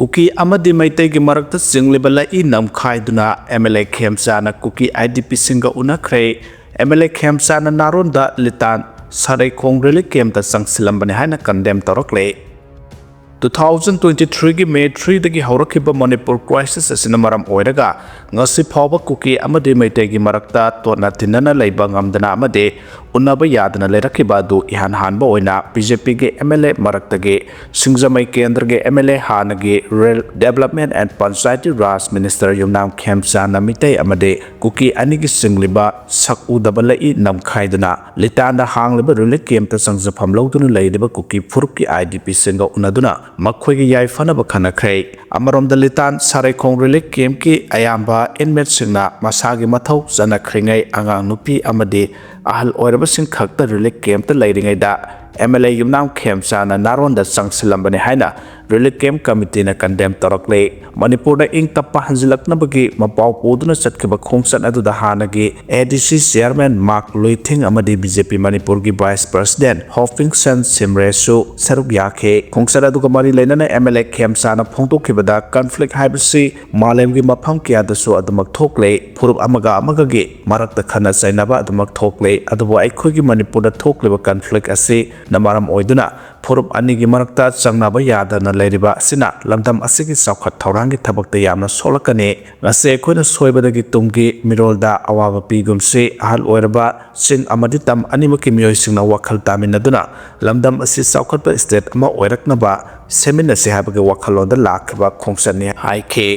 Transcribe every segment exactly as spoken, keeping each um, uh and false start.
ꯀꯨꯀꯤ ꯑꯃꯗꯤ ꯃꯩꯇꯩꯒꯤ ꯃꯔꯛꯇ ꯆꯤꯡꯂꯤꯕ ꯂꯩꯏ ꯅꯝꯈꯥꯏꯗꯨꯅ ꯑꯦꯝ ꯑꯦꯜ ꯑꯦ ꯈꯦꯝꯆꯥꯅ ꯀꯨꯀꯤ ꯑꯥꯏ ꯗꯤ ꯄꯤꯁꯤꯡꯒ ꯎꯅꯈ꯭ꯔꯦ꯫ ꯑꯦꯝ ꯑꯦꯜ ꯑꯦ ꯈꯦꯝꯆꯥꯅ ꯅꯥꯔꯣꯟꯗ ꯂꯤꯇꯥꯟ ꯁꯥꯔꯩꯈꯣꯡ ꯔꯤꯂꯤꯐ ꯀꯦꯝꯞꯇ ꯆꯪꯁꯤꯜꯂꯝꯕꯅꯤ ꯍꯥꯏꯅ ꯀꯟꯗꯦꯝ ꯇꯧꯔꯛꯂꯦ꯫ ꯇꯨ ꯊꯥꯎꯖꯟ ꯇ꯭ꯋꯦꯟꯇꯤ ꯊ꯭ꯔꯤꯒꯤ ꯃꯦ ꯊ꯭ꯔꯤꯗꯒꯤ ꯍꯧꯔꯛꯈꯤꯕ ꯃꯅꯤꯄꯨꯔ ꯀ꯭ꯔꯥꯏꯁꯤꯁ ꯑꯁꯤꯅ ꯃꯔꯝ ꯑꯣꯏꯔꯒ ꯉꯁꯤ ꯐꯥꯎꯕ ꯀꯨꯀꯤ ꯑꯃꯗꯤ ꯃꯩꯇꯩꯒꯤ ꯃꯔꯛꯇ ꯇꯣꯠꯅ ꯇꯤꯟꯅꯅ ꯂꯩꯕ ꯉꯝꯗꯅ ꯑꯃꯗꯤ ꯎꯅꯕ ꯌꯥꯗꯅ ꯂꯩꯔꯛꯈꯤꯕ ꯑꯗꯨ ꯏꯍꯥꯟ ꯍꯥꯟꯕ ꯑꯣꯏꯅ ꯕꯤ ꯖꯦ ꯄꯤꯒꯤ ꯑꯦꯝ ꯑꯦꯜ ꯑꯦ ꯃꯔꯛꯇꯒꯤ ꯁꯤꯡꯖꯃꯩ ꯀꯦꯟꯗ꯭ꯔꯒꯤ ꯑꯦꯝ ꯑꯦꯜ ꯑꯦ ꯍꯥꯟꯅꯒꯤ Rural Development and Panchayati Raj Minister ꯌꯨꯝꯅꯥꯝ ꯈꯦꯝꯆꯥꯟꯅ ꯃꯤꯇꯩ ꯑꯃꯗꯤ ꯀꯨꯀꯤ ꯑꯅꯤꯒꯤ ꯆꯤꯡꯂꯤꯕ ꯁꯛ ꯎꯗꯕ ꯂꯩꯏ ꯅꯝꯈꯥꯏꯗꯨꯅ ꯂꯤꯇꯥꯟꯗ ꯍꯥꯡꯂꯤꯕ ꯔꯤꯂꯤꯐ ꯀꯦꯝꯞꯇ ꯆꯪꯖꯐꯝ ꯂꯧꯗꯨꯅ ꯂꯩꯔꯤꯕ ꯀꯨꯀꯤ ꯐꯨꯔꯨꯞꯀꯤ ꯑꯥꯏ ꯗꯤ ꯄꯤꯁꯤꯡꯒ ꯎꯅꯗꯨꯅ ꯃꯈꯣꯏꯒꯤ ꯌꯥꯏꯐꯅꯕ ꯈꯟꯅꯈ꯭ꯔꯦ꯫ ꯑꯃꯔꯣꯝꯗ ꯂꯤꯇꯥꯟ ꯁꯥꯔꯩꯈꯣꯡ ꯔꯤꯂꯤꯐ ꯀꯦꯝꯞꯀꯤ ꯑꯌꯥꯝꯕ ꯏꯟꯃꯦꯠꯁꯤꯡꯅ ꯃꯁꯥꯒꯤ ꯃꯊꯧ ꯆꯠꯅꯈ꯭ꯔꯤꯉꯩ ꯑꯉꯥꯡ ꯅꯨꯄꯤ ꯑꯃꯗꯤ ꯑꯍꯜ ꯑꯣꯏꯔꯕꯁꯤꯡ ꯈꯛꯇ ꯔꯤꯂꯤꯐ ꯀꯦꯝꯞꯇ ꯂꯩꯔꯤꯉꯩꯗ ꯑꯦꯝ ꯑꯦꯜ ꯑꯦ ꯌꯨꯝꯅꯥꯝ ꯈꯦꯝꯆꯥꯅ ꯅꯥꯔꯣꯟꯗ ꯆꯪꯁꯤꯜꯂꯝꯕꯅꯤ ꯍꯥꯏꯅ ꯔꯤꯂꯤꯐ ꯀꯦꯝꯞ ꯀꯃꯤꯇꯤꯅ ꯀꯟꯗꯦꯝ ꯇꯧꯔꯛꯂꯦ꯫ ꯃꯅꯤꯄꯨꯔꯗ ꯏꯪ ꯇꯞꯄ ꯍꯟꯖꯤꯜꯂꯛꯅꯕꯒꯤ ꯃꯄꯥꯎ ꯄꯨꯗꯨꯅ ꯆꯠꯈꯤꯕ ꯈꯣꯡꯆꯠ ꯑꯗꯨꯗ ꯍꯥꯟꯅꯒꯤ ꯑꯦ ꯗꯤ ꯁꯤ ꯆꯤꯌꯥꯔꯃꯦꯟ ꯃꯥꯔꯛ ꯂꯨꯏꯊꯤꯡ ꯑꯃꯗꯤ ꯕꯤ ꯖꯦ ꯄꯤ ꯃꯅꯤꯄꯨꯔꯒꯤ ꯚꯥꯏꯁ ꯄ꯭ꯔꯁꯤꯗꯦꯟ ꯍꯣꯐꯤꯡꯁꯟ ꯁꯤꯝꯔꯦꯁꯨ ꯁꯔꯨꯛ ꯌꯥꯈꯤ꯫ ꯈꯣꯡꯆꯠ ꯑꯗꯨꯒ ꯃꯔꯤ ꯂꯩꯅꯅ ꯑꯦꯝ ꯑꯦꯜ ꯑꯦ ꯈꯦꯝꯆꯥꯅ ꯐꯣꯡꯗꯣꯛꯈꯤꯕꯗ ꯀꯟꯐ꯭ꯂꯤꯛ ꯍꯥꯏꯕꯁꯤ ꯃꯥꯂꯦꯝꯒꯤ ꯃꯐꯝ ꯀꯌꯥꯗꯁꯨ ꯑꯗꯨꯃꯛ ꯊꯣꯛꯂꯦ꯫ ꯐꯨꯔꯨꯞ ꯑꯃꯒ ꯑꯃꯒꯒꯤ ꯃꯔꯛꯇ ꯈꯠꯅ ꯆꯩꯅꯕ ꯑꯗꯨꯃꯛ ꯊꯣꯛꯂꯦ꯫ ꯑꯗꯨꯕꯨ ꯑꯩꯈꯣꯏꯒꯤ ꯃꯅꯤꯄꯨꯔꯗ ꯊꯣꯛꯂꯤꯕ ꯀꯟꯐ꯭ꯂꯤꯛ ꯑꯁꯤꯅ ꯃꯔꯝ ꯑꯣꯏꯗꯨꯅ ꯐꯨꯔꯨꯞ ꯑꯅꯤꯒꯤ ꯃꯔꯛꯇ ꯆꯪꯅꯕ ꯌꯥꯗꯅ ꯂꯩꯔꯤꯕ ꯑꯁꯤꯅ ꯂꯝꯗꯝ ꯑꯁꯤꯒꯤ ꯆꯥꯎꯈꯠ ꯊꯧꯔꯥꯡꯒꯤ ꯊꯕꯛꯇ ꯌꯥꯝꯅ ꯁꯣꯛꯂꯛꯀꯅꯤ꯫ ꯉꯁꯤ ꯑꯩꯈꯣꯏꯅ ꯁꯣꯏꯕꯗꯒꯤ ꯇꯨꯡꯒꯤ ꯃꯤꯔꯣꯜꯗ ꯑꯋꯥꯕ ꯄꯤꯒꯨꯝꯁꯤ꯫ ꯑꯍꯜ ꯑꯣꯏꯔꯕ ꯆꯤꯡ ꯑꯃꯗꯤ ꯇꯝ ꯑꯅꯤꯃꯛꯀꯤ ꯃꯤꯑꯣꯏꯁꯤꯡꯅ ꯋꯥꯈꯜ ꯇꯥꯃꯤꯟꯅꯗꯨꯅ ꯂꯝꯗꯝ ꯑꯁꯤ ꯆꯥꯎꯈꯠꯄ ꯁ꯭ꯇꯦꯠ ꯑꯃ ꯑꯣꯏꯔꯛꯅꯕ ꯁꯦꯝꯃꯤꯟꯅꯁꯤ ꯍꯥꯏꯕꯒꯤ ꯋꯥꯈꯜꯂꯣꯟꯗ ꯂꯥꯛꯈꯤꯕ ꯈꯣꯡꯆꯠꯅꯤ ꯍꯥꯏꯈꯤ꯫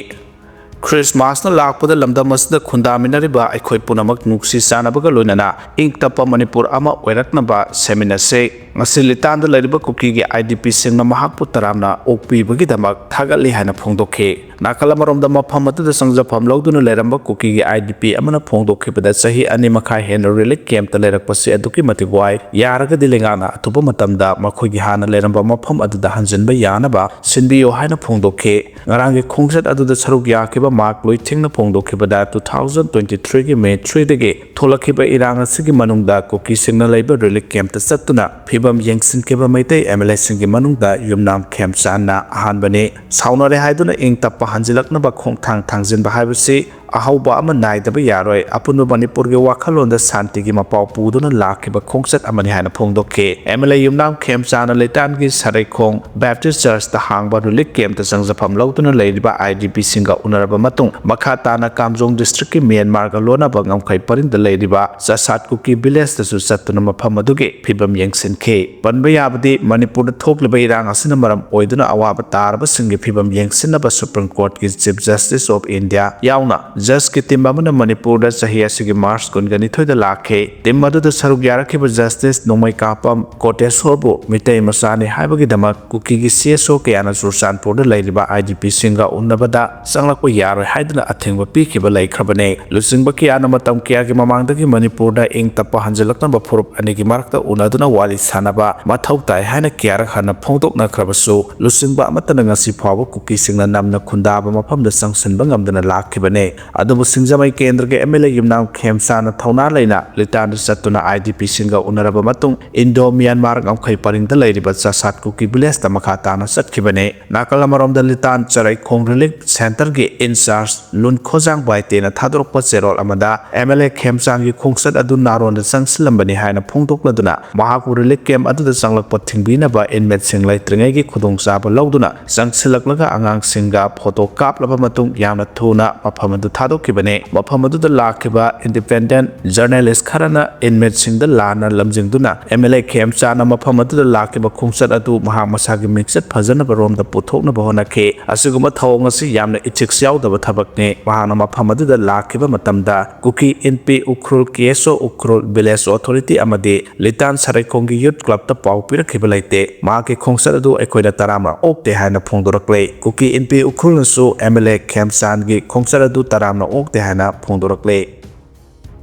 ꯈ꯭ꯔꯤꯁꯃꯥꯁꯅ ꯂꯥꯛꯄꯗ ꯂꯝꯗꯝ ꯑꯁꯤꯗ ꯈꯨꯟꯗꯥꯃꯤꯟꯅꯔꯤꯕ ꯑꯩꯈꯣꯏ ꯄꯨꯝꯅꯃꯛ ꯅꯨꯡꯁꯤ ꯆꯥꯟꯅꯕꯒ ꯂꯣꯏꯅꯅ ꯏꯪ ꯇꯞꯄ ꯃꯅꯤꯄꯨꯔ ꯑꯃ ꯑꯣꯏꯔꯛꯅꯕ ꯁꯦꯝꯃꯤꯟꯅꯁꯤ꯫ ꯉꯁꯤ ꯂꯤꯇꯥꯟꯗ ꯂꯩꯔꯤꯕ ꯀꯨꯀꯤꯒꯤ ꯑꯥꯏ ꯗꯤ ꯄꯤꯁꯤꯡꯅ ꯃꯍꯥꯛꯄꯨ ꯇꯔꯥꯝꯅ ꯑꯣꯛꯄꯤꯕꯒꯤꯗꯃꯛ ꯊꯥꯒꯠꯂꯤ ꯍꯥꯏꯅ ꯐꯣꯡꯗꯣꯛꯈꯤ꯫ ꯅꯥꯀꯜ ꯑꯃꯔꯣꯝꯗ ꯃꯐꯝ ꯑꯗꯨꯗ ꯆꯪꯖꯐꯝ ꯂꯧꯗꯨꯅ ꯂꯩꯔꯝꯕ ꯀꯨꯀꯤꯒꯤ ꯑꯥꯏ ꯗꯤ ꯄꯤ ꯑꯃꯅ ꯐꯣꯡꯗꯣꯛꯈꯤꯕꯗ ꯆꯍꯤ ꯑꯅꯤ ꯃꯈꯥꯏ ꯍꯦꯟꯅ ꯔꯤꯂꯤꯐ ꯀꯦꯝꯞꯇ ꯂꯩꯔꯛꯄꯁꯤ ꯑꯗꯨꯛꯀꯤ ꯃꯇꯤꯛ ꯋꯥꯏ꯫ ꯌꯥꯔꯒꯗꯤ ꯂꯩꯉꯥꯛꯅ ꯑꯊꯨꯕ ꯃꯇꯝꯗ ꯃꯈꯣꯏꯒꯤ ꯍꯥꯟꯅ ꯂꯩꯔꯝꯕ ꯃꯐꯝ ꯑꯗꯨꯗ ꯍꯟꯖꯤꯟꯕ ꯌꯥꯅꯕ ꯁꯤꯟꯕꯤꯌꯨ ꯍꯥꯏꯅ ꯐꯣꯡꯗꯣꯛꯈꯤ꯫ ꯉꯔꯥꯡꯒꯤ ꯈꯣꯡꯆꯠ ꯑꯗꯨꯗ ꯁꯔꯨꯛ ꯌꯥꯈꯤꯕ ꯃꯥꯔꯛ ꯂꯨꯏꯊꯤꯡꯅ ꯐꯣꯡꯗꯣꯛꯈꯤꯕꯗ ꯇꯨ ꯊꯥꯎꯖꯟ ꯇ꯭ꯋꯦꯟꯇꯤ ꯊ꯭ꯔꯤꯒꯤ ꯃꯦ ꯊ꯭ꯔꯤꯗꯒꯤ ꯊꯣꯛꯂꯛꯈꯤꯕ ꯏꯔꯥꯡ ꯑꯁꯤꯒꯤ ꯃꯅꯨꯡꯗ ꯀꯨꯀꯤꯁꯤꯡꯅ ꯂꯩꯕ ꯔꯤꯂꯤꯐ ꯀꯦꯝꯞꯇ ꯆꯠꯇꯨꯅ ꯐꯤꯕꯝ ꯐꯤꯕꯝ ꯌꯦꯡꯁꯤꯟꯈꯤꯕ ꯃꯩꯇꯩ ꯑꯦꯝ ꯑꯦꯜ ꯑꯦꯁꯤꯡꯒꯤ ꯃꯅꯨꯡꯗ ꯌꯨꯝꯅꯥꯝ ꯈꯦꯝꯆꯥꯟꯅ ꯑꯍꯥꯟꯕꯅꯤ꯫ ꯁꯥꯎꯅꯔꯦ ꯍꯥꯏꯗꯨꯅ ꯏꯪ ꯇꯞꯄ ꯍꯟꯖꯤꯜꯂꯛꯅꯕ ꯈꯣꯡꯊꯥꯡ ꯊꯥꯡꯖꯤꯟꯕ ꯍꯥꯏꯕꯁꯤ ꯑꯍꯧꯕ ꯑꯃ ꯅꯥꯏꯗꯕ ꯌꯥꯔꯣꯏ꯫ ꯑꯄꯨꯟꯕ ꯃꯅꯤꯄꯨꯔꯒꯤ ꯋꯥꯈꯜꯂꯣꯟꯗ ꯁꯥꯟꯇꯤꯒꯤ ꯃꯄꯥꯎ ꯄꯨꯗꯨꯅ ꯂꯥꯛꯈꯤꯕ ꯈꯣꯡꯆꯠ ꯑꯃꯅꯤ ꯍꯥꯏꯅ ꯐꯣꯡꯗꯣꯛꯈꯤ꯫ ꯑꯦꯝ ꯑꯦꯜ ꯑꯦ ꯌꯨꯝꯅꯥꯝ ꯈꯦꯝꯆꯥꯟꯅ ꯂꯩꯇꯥꯟꯒꯤ ꯁꯔꯩꯈꯣꯡ ꯕꯦꯞꯇꯤꯁ ꯆꯔꯆꯇ ꯍꯥꯡꯕ ꯔꯤꯂꯤꯐ ꯀꯦꯝꯞꯇ ꯆꯪꯖꯐꯝ ꯂꯧꯗꯨꯅ ꯂꯩꯔꯤꯕ ꯑꯥꯏ ꯗꯤ ꯄꯤꯁꯤꯡꯒ ꯎꯅꯔꯕ ꯃꯇꯨꯡ, ꯃꯈꯥ ꯇꯥꯅ ꯀꯥꯝꯖꯣꯡ ꯗꯤꯁꯇ꯭ꯔꯤꯛꯀꯤ ꯃ꯭ꯌꯥꯟꯃꯥꯔꯒ ꯂꯣꯟꯅꯕ ꯉꯝꯈꯩ ꯄꯔꯤꯡꯗ ꯂꯩꯔꯤꯕ ꯆꯁꯥꯠ ꯀꯨꯀꯤ ꯚꯤꯂꯦꯖꯇꯁꯨ ꯆꯠꯇꯨꯅ ꯃꯐꯝ ꯑꯗꯨꯒꯤ ꯐꯤꯕꯝ ꯌꯦꯡꯁꯤꯟꯈꯤ꯫ ꯄꯟꯕ ꯌꯥꯕꯗꯤ, ꯃꯅꯤꯄꯨꯔꯗ ꯊꯣꯛꯂꯤꯕ ꯏꯔꯥꯡ ꯑꯁꯤꯅ ꯃꯔꯝ ꯑꯣꯏꯗꯨꯅ ꯑꯋꯥꯕ ꯇꯥꯔꯕꯁꯤꯡꯒꯤ ꯐꯤꯕꯝ ꯌꯦꯡꯁꯤꯟꯅꯕ ꯁꯨꯄ꯭ꯔꯤꯝ ꯀꯣꯔꯠꯀꯤ ꯆꯤꯐ ꯖꯁꯇꯤꯁ ꯑꯣꯐ ꯏꯟꯗꯤꯌꯥ ꯌꯥꯎꯅ ꯖꯁꯀꯤ ꯇꯤꯝ ꯑꯃꯅ ꯃꯅꯤꯄꯨꯔꯗ ꯆꯍꯤ ꯑꯁꯤꯒꯤ ꯃꯥꯔꯆ ꯀꯨꯟꯒ ꯅꯤꯊꯣꯏꯗ ꯂꯥꯛꯈꯤ꯫ ꯇꯤꯝ ꯑꯗꯨꯗ ꯁꯔꯨꯛ ꯌꯥꯔꯛꯈꯤꯕ ꯖꯁꯇꯤꯁ ꯅꯣꯡꯃꯩꯀꯥꯄꯝ ꯀꯣꯇꯦꯁꯣꯔꯕꯨ ꯃꯤꯇꯩ ꯃꯆꯥꯅꯤ ꯍꯥꯏꯕꯒꯤꯗꯃꯛ ꯀꯨꯀꯤꯒꯤ ꯁꯤ ꯑꯦꯁ ꯑꯣ ꯀꯌꯥꯅ ꯆꯨꯔꯆꯥꯟꯄꯨꯔꯗ ꯂꯩꯔꯤꯕ ꯑꯥꯏ ꯗꯤ ꯄꯤꯁꯤꯡꯒ ꯎꯅꯕꯗ ꯆꯪꯂꯛꯄ ꯌꯥꯔꯣꯏ ꯍꯥꯏꯗꯨꯅ ꯑꯊꯤꯡꯕ ꯄꯤꯈꯤꯕ ꯂꯩꯈ꯭ꯔꯕꯅꯤ꯫ ꯂꯨꯆꯤꯡꯕ ꯀꯌꯥꯅ ꯃꯇꯝ ꯀꯌꯥꯒꯤ ꯃꯃꯥꯡꯗꯒꯤ ꯃꯅꯤꯄꯨꯔꯗ ꯏꯪ ꯇꯞꯄ ꯍꯟꯖꯤꯜꯂꯛꯅꯕ ꯐꯨꯔꯨꯞ ꯑꯅꯤꯒꯤ ꯃꯔꯛꯇ ꯎꯅꯗꯨꯅ ꯋꯥꯔꯤ ꯁꯥꯟꯅꯕ ꯃꯊꯧ ꯇꯥꯏ ꯍꯥꯏꯅ ꯀꯌꯥꯔꯛ ꯍꯟꯅ ꯐꯣꯡꯗꯣꯛꯅꯈ꯭ꯔꯕꯁꯨ, ꯂꯨꯆꯤꯡꯕ ꯑꯃꯠꯇꯅ ꯉꯁꯤ ꯐꯥꯎꯕ ꯀꯨꯀꯤꯁꯤꯡꯅ ꯅꯝꯅ ꯈꯨꯟꯗꯥꯕ ꯃꯐꯝꯗ ꯆꯪꯁꯤꯟꯕ ꯉꯝꯗꯅ ꯂꯥꯛꯈꯤꯕꯅꯤ꯫ ꯑꯗꯨꯕꯨ ꯁꯤꯡꯖꯃꯩ ꯀꯦꯟꯗ꯭ꯔꯒꯤ ꯑꯦꯝ ꯑꯦꯜ ꯑꯦ ꯌꯨꯝꯅꯥꯝ ꯈꯦꯝꯆꯥꯅ ꯊꯧꯅꯥ ꯂꯩꯅ ꯂꯤꯇꯥꯟꯗ ꯆꯠꯇꯨꯅ ꯑꯥꯏ ꯗꯤ ꯄꯤꯁꯤꯡꯒ ꯎꯅꯔꯕ ꯃꯇꯨꯡ, ꯏꯟꯗꯣ ꯃ꯭ꯌꯥꯟꯃꯥꯔ ꯉꯝꯈꯩ ꯄꯔꯤꯡꯗ ꯂꯩꯔꯤꯕ ꯆꯁꯥꯠ ꯀꯨꯀꯤ ꯚꯤꯂꯦꯖꯇ ꯃꯈꯥ ꯇꯥꯅ ꯆꯠꯈꯤꯕꯅꯤ꯫ ꯅꯥꯀꯜ ꯑꯃꯔꯣꯝꯗ ꯂꯤꯇꯥꯟ ꯆꯔꯩꯈꯣꯡ ꯔꯤꯂꯤꯐ ꯁꯦꯟꯇꯔꯒꯤ ꯏꯟꯆꯥꯔꯖ ꯂꯨꯟ ꯈꯣꯖꯥꯡ ꯕꯥꯏꯇꯦꯅ ꯊꯥꯗꯣꯔꯛꯄ ꯆꯦꯔꯣꯜ ꯑꯃꯗ, ꯑꯦꯝ ꯑꯦꯜ ꯑꯦ ꯈꯦꯝꯆꯥꯟꯒꯤ ꯈꯣꯡꯆꯠ ꯑꯗꯨ ꯅꯥꯔꯣꯟꯗ ꯆꯪꯁꯤꯜꯂꯝꯕꯅꯤ ꯍꯥꯏꯅ ꯐꯣꯡꯗꯣꯛꯂꯗꯨꯅ, ꯃꯍꯥꯛꯄꯨ ꯔꯤꯂꯤꯐ ꯀꯦꯝꯞ ꯑꯗꯨꯗ ꯆꯪꯂꯛꯄ ꯊꯤꯡꯕꯤꯅꯕ ꯏꯟꯃꯦꯠꯁꯤꯡ ꯂꯩꯇ꯭ꯔꯤꯉꯩꯒꯤ ꯈꯨꯗꯣꯡꯆꯥꯕ ꯂꯧꯗꯨꯅ ꯆꯪꯁꯤꯜꯂꯛꯂꯒ ꯑꯉꯥꯡꯁꯤꯡꯒ ꯐꯣꯇꯣ ꯀꯥꯞꯂꯕ ꯃꯇꯨꯡ ꯌꯥꯝꯅ ꯊꯨꯅ ꯃꯐꯝ ꯑꯗꯨ ꯊꯥꯗꯣꯛꯈꯤꯕꯅꯤ꯫ ꯃꯐꯝ ꯑꯗꯨꯗ ꯂꯥꯛꯈꯤꯕ ꯏꯟꯗꯤꯄꯦꯟꯗꯦꯟꯠ ꯖꯔꯅꯦꯂꯤꯁ ꯈꯔꯅ ꯏꯟꯃꯦꯠꯁꯤꯡꯗ ꯂꯥꯟꯅ ꯂꯝꯖꯤꯡꯗꯨꯅ ꯑꯦꯝ ꯑꯦꯜ ꯑꯦ ꯈꯦꯝꯆꯥꯟꯅ ꯃꯐꯝ ꯑꯗꯨꯗ ꯂꯥꯛꯈꯤꯕ ꯈꯣꯡꯆꯠ ꯑꯗꯨ ꯃꯍꯥꯛ ꯃꯁꯥꯒꯤ ꯃꯤꯡꯆꯠ ꯐꯖꯅꯕ ꯔꯣꯝꯗ ꯄꯨꯊꯣꯛꯅꯕ ꯍꯣꯠꯅꯈꯤ꯫ ꯑꯁꯤꯒꯨꯝꯕ ꯊꯧꯑꯣꯡ ꯑꯁꯤ ꯌꯥꯝꯅ ꯏꯊꯤꯛꯁ ꯌꯥꯎꯗꯕ ꯊꯕꯛꯅꯤ꯫ ꯃꯍꯥꯛꯅ ꯃꯐꯝ ꯑꯗꯨꯗ ꯂꯥꯛꯈꯤꯕ ꯃꯇꯝꯗ ꯀꯨꯀꯤ ꯏꯟꯄꯤ ꯎꯈ꯭ꯔꯨꯜ, ꯀꯦ ꯑꯦꯁ ꯑꯣ ꯎꯈ꯭ꯔꯨꯜ, ꯚꯤꯂꯦꯖ ꯑꯣꯊꯣꯔꯤꯇꯤ ꯑꯃꯗꯤ ꯂꯤꯇꯥꯟ ꯁꯔꯩꯈꯣꯡꯒꯤ ꯌꯨꯠ ꯀ꯭ꯂꯕꯇ ꯄꯥꯎ ꯄꯤꯔꯛꯈꯤꯕ ꯂꯩꯇꯦ꯫ ꯃꯍꯥꯛꯀꯤ ꯈꯣꯡꯆꯠ ꯑꯗꯨ ꯑꯩꯈꯣꯏꯅ ꯇꯔꯥꯝꯅ ꯑꯣꯛꯇꯦ ꯍꯥꯏꯅ ꯐꯣꯡꯗꯣꯔꯛꯂꯦ꯫ ꯀꯨꯀꯤ ꯏꯟꯄꯤ ꯎꯈ꯭ꯔꯨꯜꯅꯁꯨ ꯑꯦꯝ ꯑꯦꯜ ꯑꯦ ꯈꯦꯝꯆꯥꯟꯒꯤ ꯈꯣꯡꯆꯠ ꯑꯗꯨ ꯇꯔꯥꯝꯅ ꯑꯣꯛꯇꯦ ꯍꯥꯏꯅ ꯐꯣꯡꯗꯣꯔꯛꯂꯦ꯫